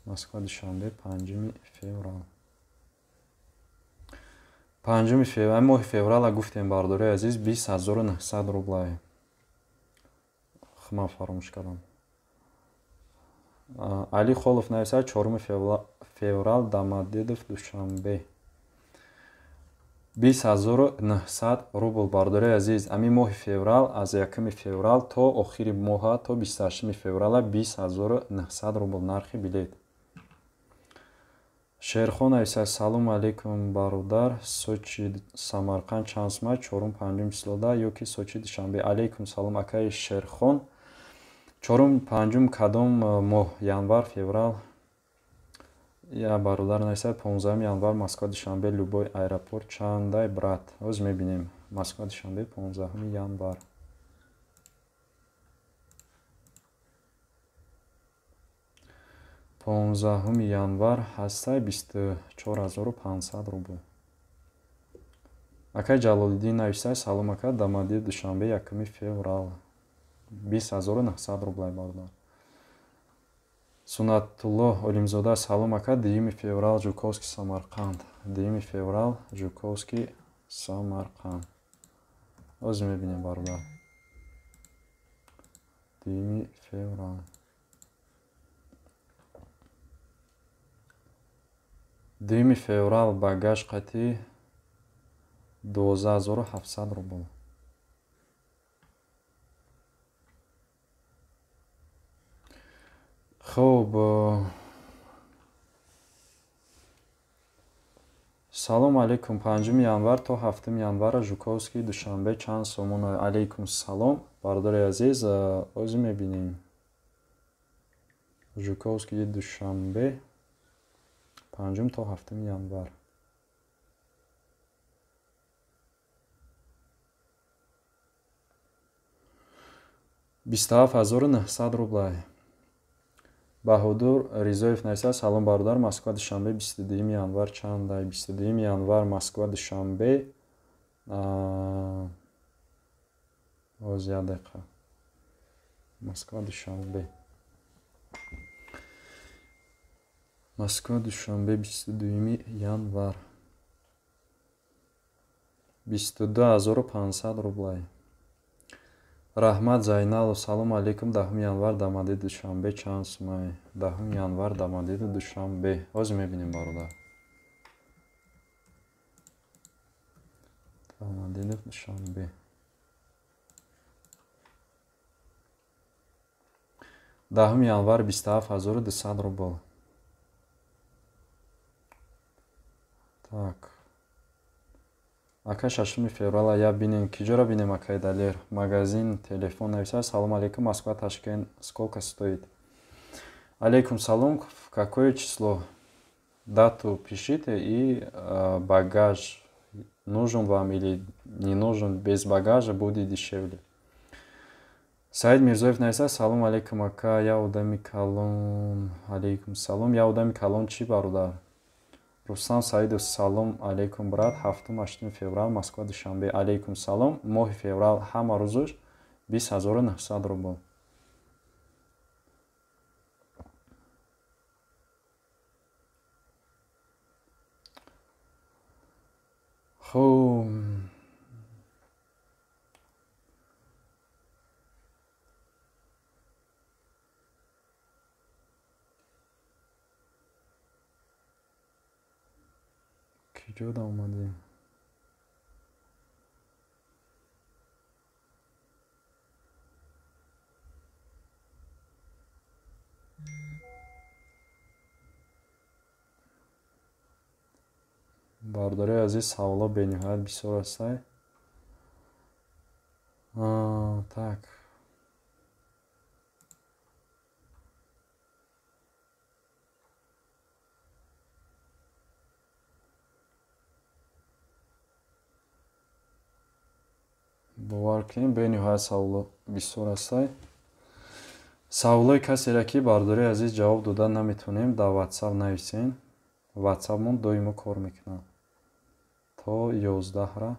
Москва Душанбе 5 феврал. 5 феврал, моҳи феврала гуфтем бародарои азиз 20900 рублай. Ман фаромӯш кардам. Али Холов нависад, 4 феврал Домодедово Душанбе. 20900 рубл бародарои азиз. Ами моҳи феврал аз 1 феврал то охири моҳа то 28 феврала 20900 рубл нархи билет. Шерхон нависад, салом алейкум бародар, Сочи Самарқанд чанд сумай? 4-5 числода ё ки Сочи Душанбе? Алейкум салом акаи Шерхон. 4-5 кадом моҳ? Январ, феврал? Я бародар нависад, 15 январ Москва Душанбе любой аэропорт чандай брат? Ҳозир мебинем. Москва Душанбе 15 январ. 15 январ ҳастай 24500 рубл. Акай Ҷалолиддин нависад, салом ака, Домодедово Душанбе 1 феврал 20900 рублай бародар. Сунатулло Олимзода, салом ака, 2 феврал Жуковский Самарқанд. 2 феврал Жуковский Самарқанд. Ҳозир мебинем бародар. 2 феврал. 2 феврал багаж қатӣ 12700 рубл. Хоб, салом алейкум, 5 январ то 7 январа Жуковский Душанбе чанд сомон? Алейкум салом бародари азиз, ҳозир мебинем. Жуковский Душанбе 5 то 7 январ. 27900 рублай. Баҳодур Ризоев нависад, салом бародар, Москва Душанбе 22 январ чандай? 22 январ Москва Душанбе. Ҳозир як дақиқа. Москва Душанбе. Москва Душанбе 22 январ 22 500 рублай. Раҳмат Зайналов, салому алейкум. 10 январ Домодедово Душанбе чанд сумай? 10 январ Домодедово Душанбе ҳозир мебинем, бародар. Домодедово Душанбе 10 январ 27 200 рубл. Так, ака, 6 феврала я бинем. Киҷоро бинем, акай Далер? Магазин телефон нависа. Салому алейкум, Москва Ташкент сколько стоит? Алейкум салом. В какое число, дату пишите и багаж нужен вам или не нужен. Без багажа будет дешевле. Саид Мирзоев нависа: салому алейкум, ака, я одами калон. Алейкум салом. Я одами калон чӣ, бародар? Рустам Саидов, салом алейкум, брат, 7, 8 феврал Москва Душанбе. Алейкум салом. Моҳи феврал ҳама рӯзош 20 900 рубл. Хуб, киҷода омадем? Бародарои азиз, саволо бениҳоят бисёр ҳастай. Так, бовар кунем, бениҳоят саволо бисёр ҳастай. Саволои касере ки, бародарои азиз, ҷавоб дода наметавонем, дар Ватсап нависен. Ватсапмон доимо кор мекунад то 11-ра,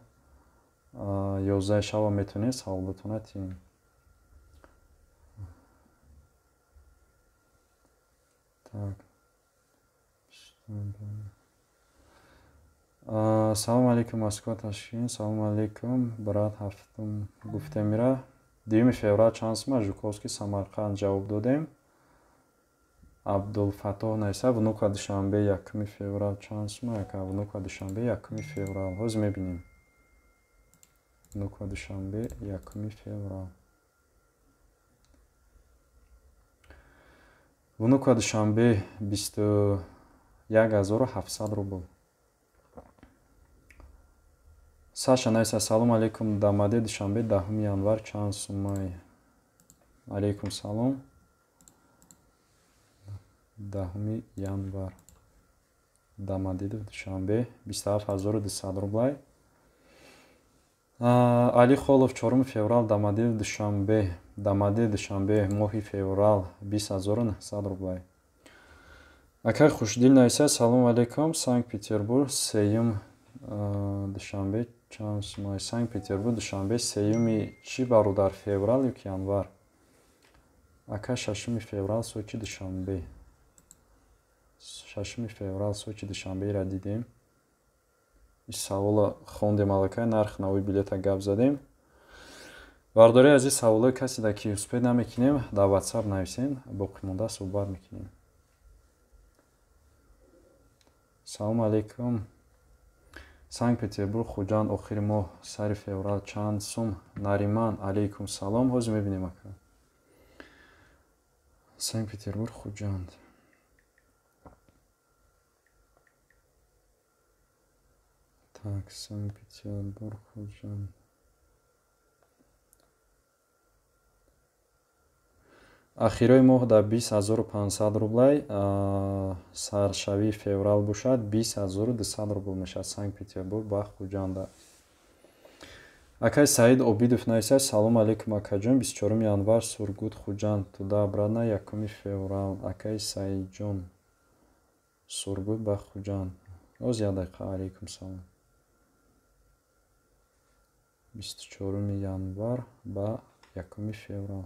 11 шаба метавонед саволотона тиҳем. Так, салому алейкум, Москва Ташкент. Салому алейкум, брат, ҳафтум гуфтемира. 2 феврал чанд сума Жуковский Самарқанд? Ҷавоб додем. Абдулфаттоҳ нависа: Внуково Душанбе 1 феврал чанд сума, ака? Внуково Душанбе 1 феврал ҳозир мебинем. Внуково Душанбе 1 феврал, Внуково Душанбе 21 700 рубл. Саша нависа: салому алейкум, Домодедово Душанбе 10 январ чанд сумай? Алейкум салом. 10 январ Домодедово Душанбе 27 200 рублай. Али Холов, 4 феврал Домодедово Душанбе. Домодедово Душанбе моҳи феврал 20 900 рублай. Акай Хушдил нависа: салому алейкум, Санкт Петербург сеюм Душанбе чанд сумай? Санкт Петербург Душанбе сеюми чӣ, бародар, феврал ё ки январ? Ака, 6 феврал Сочи Душанбе. 6 феврал Сочи Душанберо дидем. Савола хондем аллакай, нарх нави билета гап задем. Бародари азиз, саволои каседа ки успеть намекунем, дар Ватсап нависен, боқимонда суҳбат мекунем. Салому алейкум, Санкт Петербург Хуҷанд охири моҳ сари феврал чанд сум? Нариман, алейкум салом. Ҳозир мебинем, ака. Санкт Петербург Хуҷанд. Так, Санкт Петербург Хуҷанд ахирои моҳ дар 20 500 рублай, саршавии феврал бошад, 20 200 рубл мешавад Санкт Петербург ба Хуҷанда. Акай Саид Обидов нависад: салому алейкум, акаҷон, 24 январ Сургут Хуҷанд туда обратно 1 феврал. Акай Саидҷон, Сургут ба Хуҷанд, оз як дақиқа. Алейкум салом. 24 январ ба 1 феврал.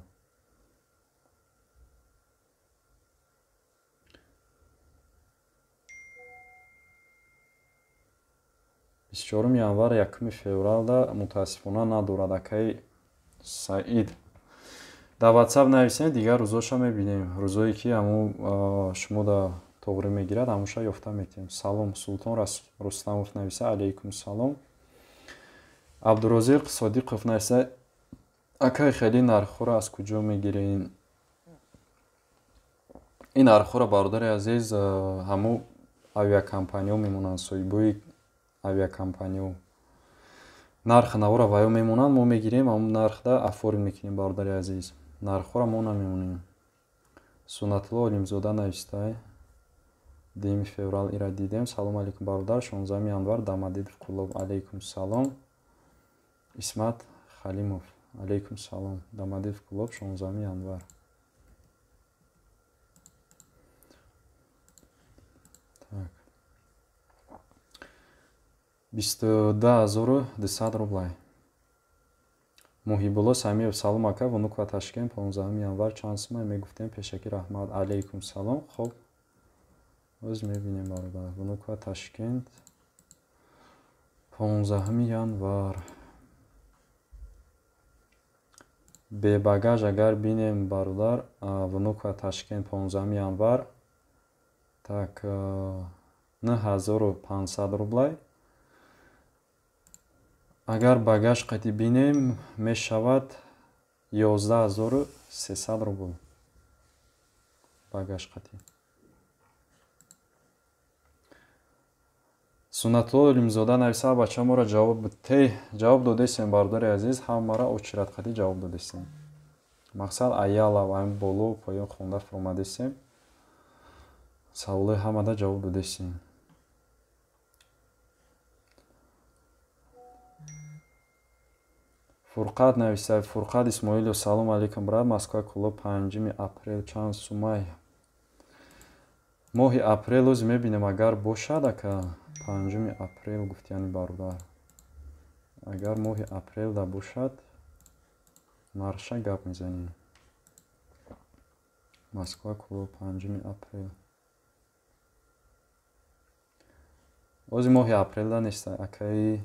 24 январ 1 февралда мутаассифона надорад акаи Саид. Дар WhatsApp нависем, дигар рӯзоша мебинем. Рӯзое ки ҳамун шумо да тоғрӣ мегирад, ҳамуша ёфта метиҳем. Салом Султон Рустамов нависа, алейкум салом. Абдурозиқ Содиқов нависа, акай хеле нархҳоро аз куҷо мегирен? Ин нархҳоро, бародари азиз, ҳамун авиакомпаниҳо мемонанд, соҳибои авиакомпаниҳо. Нархи навора ваё мемонанд, мо мегирем, ҳамун нархда оформ мекунем, бародари азиз. Нархҳоро мо намемонем. Суннатулло Олимзода навистай. 2 феврал ира дидем. Салом алейкум бародар, 16 январ Дамадидов Кулоб. Алейкум салом. Исмат Халимов. Алейкум салом. Дамадидов Кулоб 16 январ. Так. 22200 рублай. Муҳибулло Самиев, салом ака, Внуково Ташкент 15 январ чанд сумай мегуфтем, пешакӣ раҳмат. Алейкум салом. Хоб, оз мебинем бародар. Внуково Ташкент 15 январ. Бебагаж агар бинем бародар, Внуково Ташкент 15 январ. Так, 9500 рублай. Агар багаж қати бинем, мешавад 11300 рубл. Багаж қати. Суннатулло Олимзода нависа, бачаморо ҷавоб додесем, бародари азиз, ҳамаро очират қати ҷавоб додесем. Мақсад аяла ва ҳам боло поён хонда фуромадесем. Саволои ҳамада ҷавоб додесем. Фурқат нависа, Фурқат Исмоилов, салом алейкум брат, Москва Кулоб 5 апрел чанд сумай? Моҳи апрел оз мебинем, агар бошад ака 5 апрел гуфтияни бародар. Агар моҳи апрелда бошад, нарша гап мезанем. Москва Кулоб 5 апрел. Ози моҳи апрелда нест акаи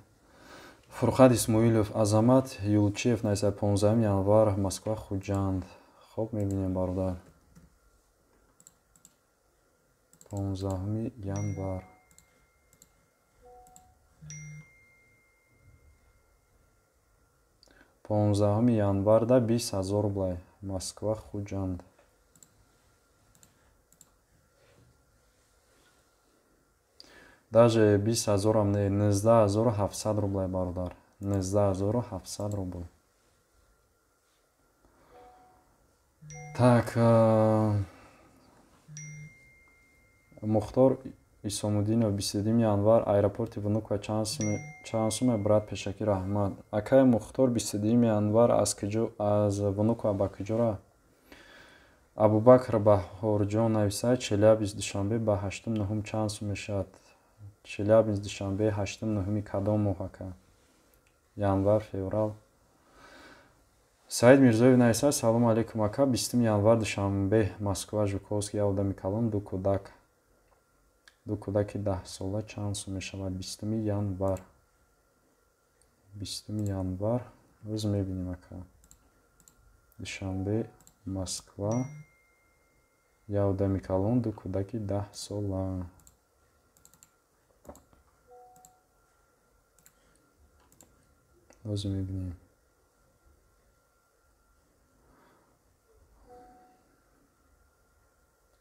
Фурқат Исмоилов. Азамат Юлчиев нависа, 15 январ Москва Хуҷанд. Хоб мебинем бародар. 15 январ. 15 январда 20000 рублай. Москва Хуҷанд. Даже 20000 не, 19700 рублай бародар. 19700 рубл. Так, Мухтор Исомуддинов, 22 январ аэропорти Внуково чанд суме брат, пешакӣ раҳмат. Акай Мухтор, 22 январ аз куҷо, аз Внуково ба куҷора? Абубакр Баҳорҷон нависа, Челябинск Душанбе ба 8-9 чанд сум мешавад? Челябинск Душанбе 8-9 кадом моҳ ака? Январ, феврал. Саид Мирзоев нависа, салом алейкум ака, 20 январ Душанбе Москва Жуковский, одами калон, ду кӯдак. Ду кӯдаки 10 сола чанд сум мешавад? 20 январ. 20 январ. Рӯз мебинем ака. Душанбе Москва, одами калон, ду кӯдаки 10 сола. Рӯз мебинем.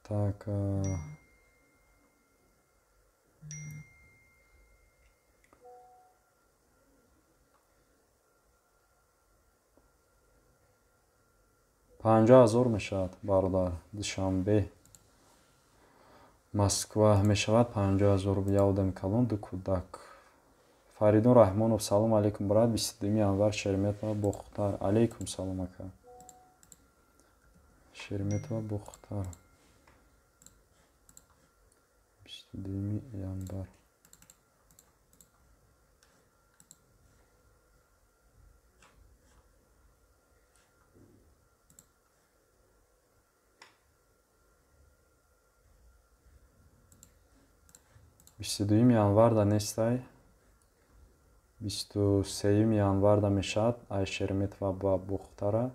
Так, 50000 мешавад бародар. Душанбе Москва мешавад 50000 рубл. Одами калон, ду кӯдак. Фаридун Раҳмонов, салом алейкум брат, 22 январ Шереметьево Бохтар. Алейкум салом ака. Шереметьево Бохтар. 22 январ. 22 январда нестай. 23 январда мешавад ай Шереметьево ба Бухтара.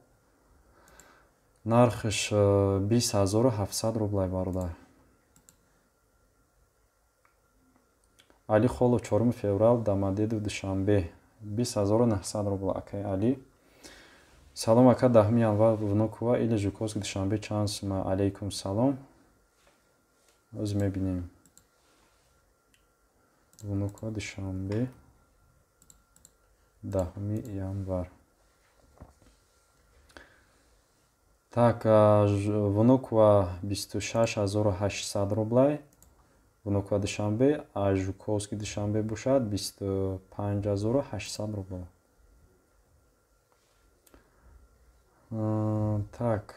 Нархш 20700 рублай бародар. Али Холов 4 феврал Домодедово Душанбе 20900 рубл акай Али. Салом ака, 10 январ Внуково или Жуковск Душанбе чанд сума? Алейкум салом. Оз мебинем. Внуково Душанбе 10 январ. Так, Внуково 26800 рублай. Внуково Душанбе, а Жуковский Душанбе бошад 25800 рубл. Так.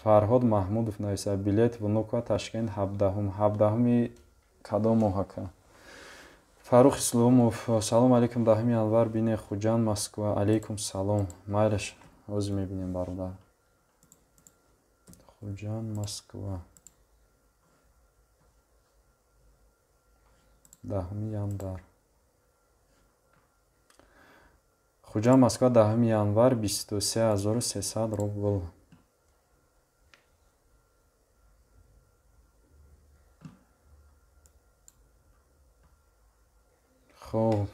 Фарҳод Маҳмудов нависад: билет Внуково Ташкент 17-ум. 17-уми кадом моҳ ака? Фаррух Исломов: салом алейкум, 10 январ бине Хуҷанд Москва. Алейкум салом. Майлаш, ҳозир мебинем бародар. Хуҷанд Москва 10 январ. Хуҷанд Москва 10 январ 23300 рубл. Хоб.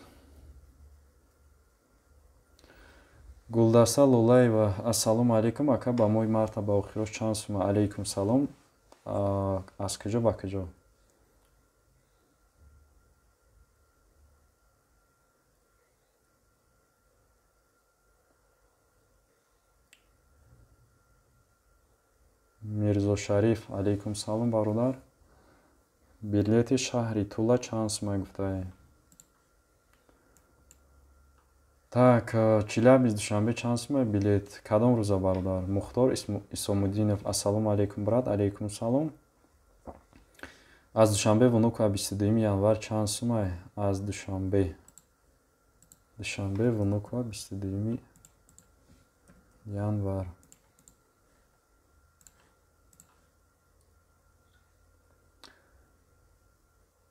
Гулдаста Лолаева: ассалому алейкум ака, ба моҳи марта ба охирош чанд сума? Алейкум салом. Аз куҷо ба куҷо? Мирзо Шариф: алейкум салом бародар. Билети шаҳри Тула чанд сума гуфтаем? Так, Челябинск Душанбе чанд сума билет? Кадом рӯза бародар? Мухтор Исомуддинов: ассалому алейкум брат. Алейкум салом. Аз Душанбе Внуково 22 январ чанд сума? Аз Душанбе. Душанбе Внуково 22 январ.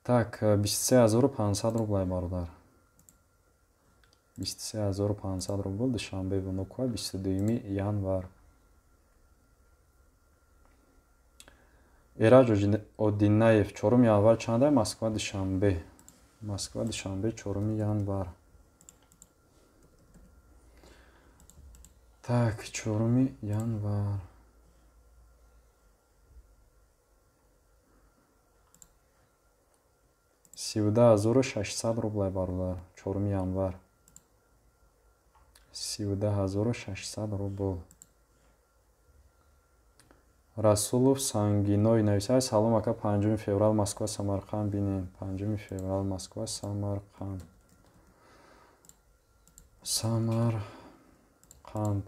Так, 23500 рублай бародар. 23500 рубл Душанбе Внуково 22 январ. Эраҷ Одинаев: 4 январ чанда? Москва Душанбе. Москва Душанбе 4 январ. Так, 4 январ. 17600 рублай бародар. 4 январ. 17600 рубл. Расулов Сангиной нависад: салом ака, 5 феврал Москва Самарқанд бинем. 5 феврал Москва Самарқанд. Самарқанд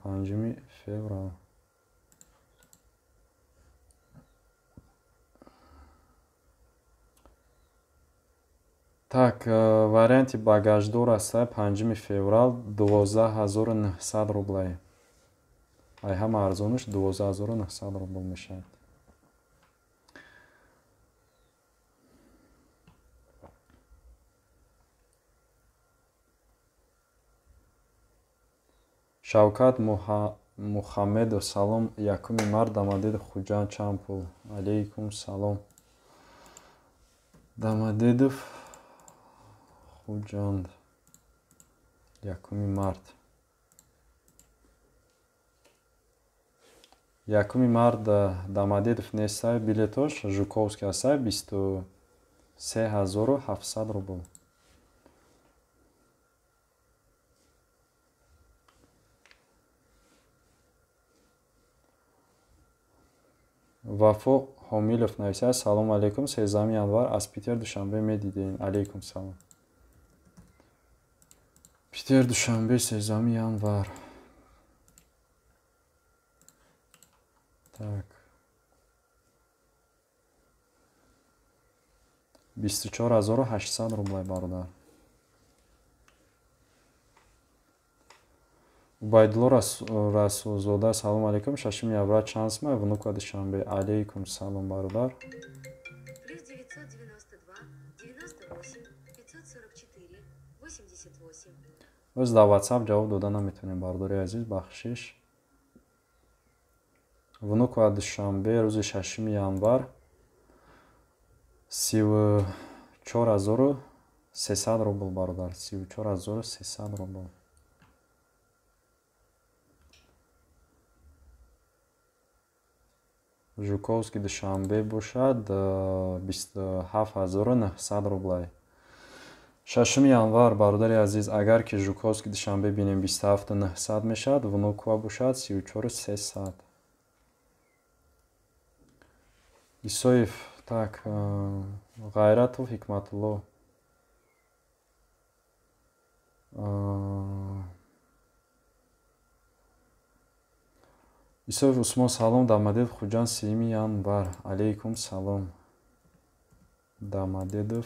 5 феврал. Так, варианти багаждор аст 5 феврал 12900 рублай. Ай ҳама арзонаш 12900 рубл мешавад. Шавкат Мухаммедов: салом, 1 март Домодедово Хуҷанд чанд пул? Алейкум салом. Домодедово Хуҷанд 1 март. 1 март Домодедово нестай билетош Жуковский астай 23700 рубл. Вафо Ҳомилов нависад: салом алейкум, 13 январ аз Питер Душанбе медидем. Алейкум салом. Питер Душанбе 13 январ. Так. 24800 рублай бародар. Убайдулло Расулзода: салом алейкум, 6 январ чанд сума? Внуково Душанбе. Алейкум салом бародар. Плюс 992 98 544 Оз дар WhatsApp ҷавоб дода наметавонем, бародари азиз, бахшиш. Внуково Душанбе рӯзи 6 январ 34 300 рубл, бародар, 34 300 рубл. Жуковский Душанбе бошад 27 900 рублай. 6 январ, бародари азиз, агар ки Жуковский Душанбе бинем, 27 900 мешавад, Внуково бошад 34 300. Исоев, так, Ғайратов Ҳикматулло. Исоев Усмон, салом, Домодедово Хуҷанд 30 январ. Алейкум салом. Домодедово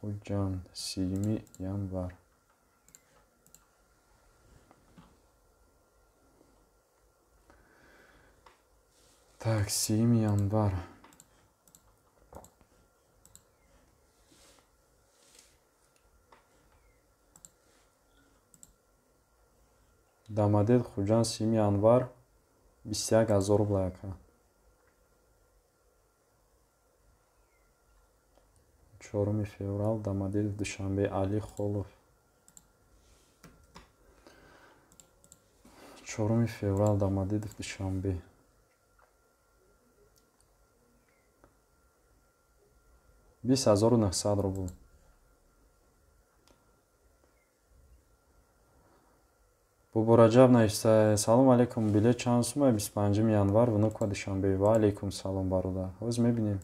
Хуҷанд 30 январ. Так, 30 январ. Домодедово Хуҷанд 30 январ 21 000 рубл, ака. 4 феврал Домодедово Душанбе, Али Холов. 4 феврал Домодедово Душанбе. 20 900 рубл. Бобораҷаб нависта: салом алейкум, билет чанд сума 25 январ Внуково Душанбе? Ва алейкум салом, бародар. Ҳозир мебинем.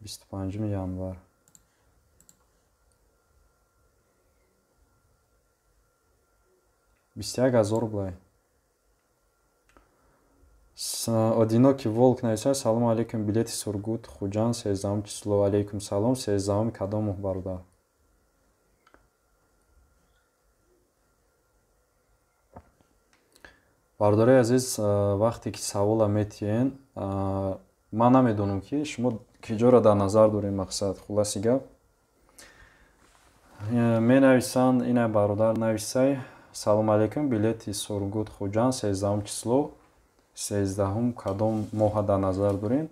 25 январ. 21 000 рублай. Одинокий волк нависта: салом алейкум, билети Сургут Хуҷанд 13 число. Алейкум салом, 13 кадом моҳ, бародар? Бародарои азиз, вақте ки савола метиҳен, ман намедонам, ки шумо киҷоро дар назар дорем. Мақсад, хулоси гап, менависанд. Ина бародар нависай: салом алейкум, билети Сургут Хуҷанд 13 число. 13 кадом моҳа дар назар дорем,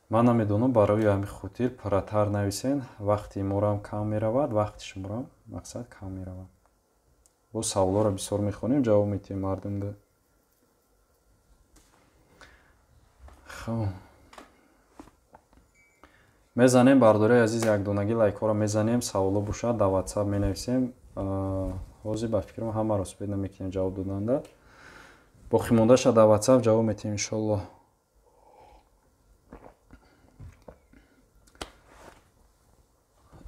ман намедонам. Барои ҳамин хотир пурратар нависен, вақти морам кам меравад, вақти шуморам, мақсад, кам меравад. Боз саволҳоро бисёр мехонем, ҷавоб метиҳем мардумда. Хоб, мезанем, бародарои азиз, якдонагӣ лайкҳоро мезанем. Саволҳо бошад, дар WhatsApp менависем. Ҳозир ба фикрам, ҳамаро успеть намекунем ҷавоб доданда, боқимондаша дар WhatsApp ҷавоб метиҳем, иншоаллоҳ.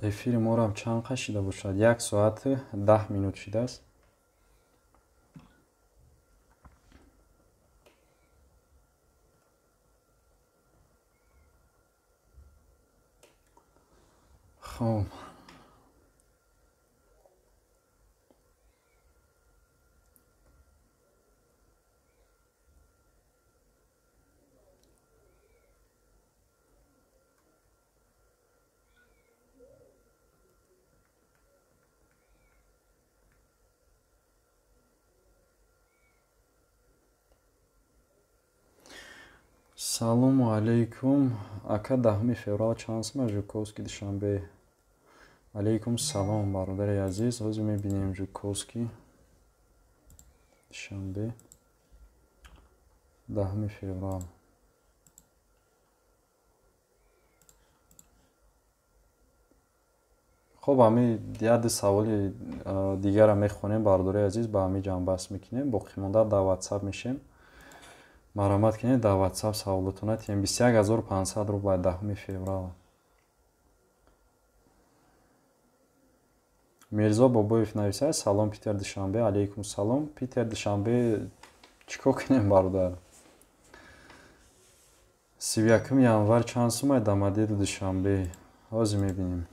Эфири морам чанд қад шида бошад? 1 соати 10 минут шидааст. Хоб, салому алейкум, ака, 10 феврал чанд сума Жуковский Душанбе? Алейкум салом, бародари азиз. Ҳозир мебинем. Жуковский Душанбе 10 феврал Хуб, ҳами яде саволи дигарро мехонем, бародари азиз, ба ҳамин ҷамъбаст мекунем. Боқимонда дар WhatsApp мешем. Марҳамат кунед, дар WhatsApp саволотона тиҳем. 21 500 рубл 10 феврал. Мирзо Бобоев нависад: салом, Питер Душанбе. Алейкум салом. Питер Душанбе чӣ кор кунем, бародар? 31 январ чанд сумай Домодедово Душанбе? Ҳозир мебинем.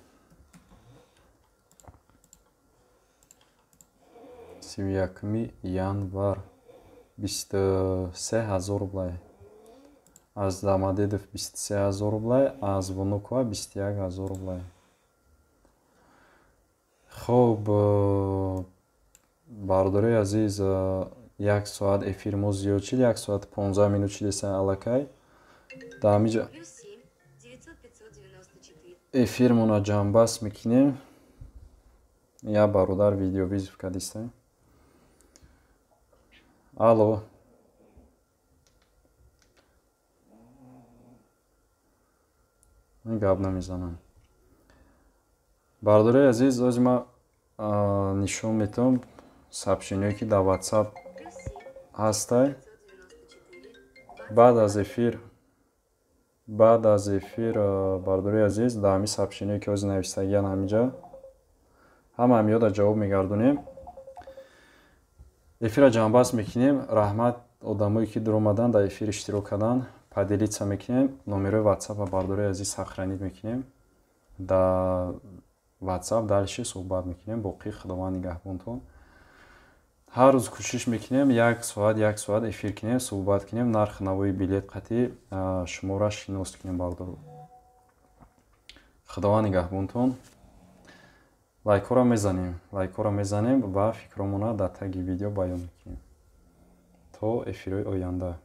31 январ 23 000 рублай. Аз Домодедово 23 000 рублай, аз Внуково 21 000 рублай. Хуб. Бародарои азиз, як соат эфир мо зиёд шид, 1 соат 15 минут шидеса аллакай. Дар ҳамиҷа эфирмона ҷамъбаст мекунем. Як бародар видеовызов кардиста. Алло. Гап намезанам. Бародарои азиз, ози ман нишон метавам сообщениҳое ки дар WhatsApp ҳастай. Баъд аз эфир бародарои азиз, дар ҳамин сообщениҳое ки ҳозир навистагиян ҳаминҷа, ҳама ҳамиёда ҷавоб мегардонем. Эфирро ҷамъбаст мекунем. Раҳмат одамое ки дуромадан, дар эфир иштирок кардан. Поделиться мекунем. Номерои WhatsApp бародарои азиз сохранить мекунем. Дар WhatsApp дальше суҳбат мекунем. Боқӣ Худованд нигаҳбонтон. Ҳар рӯз кӯшиш мекунем як соат эфир кунем, суҳбат кунем, нархи навои билет қатъи шуморо шинос кунем бародаро. Худованд нигаҳбонтон. Лайкҳоро мезанем, ва фикромона дар таги видео баён мекунем. То эфирҳои оянда.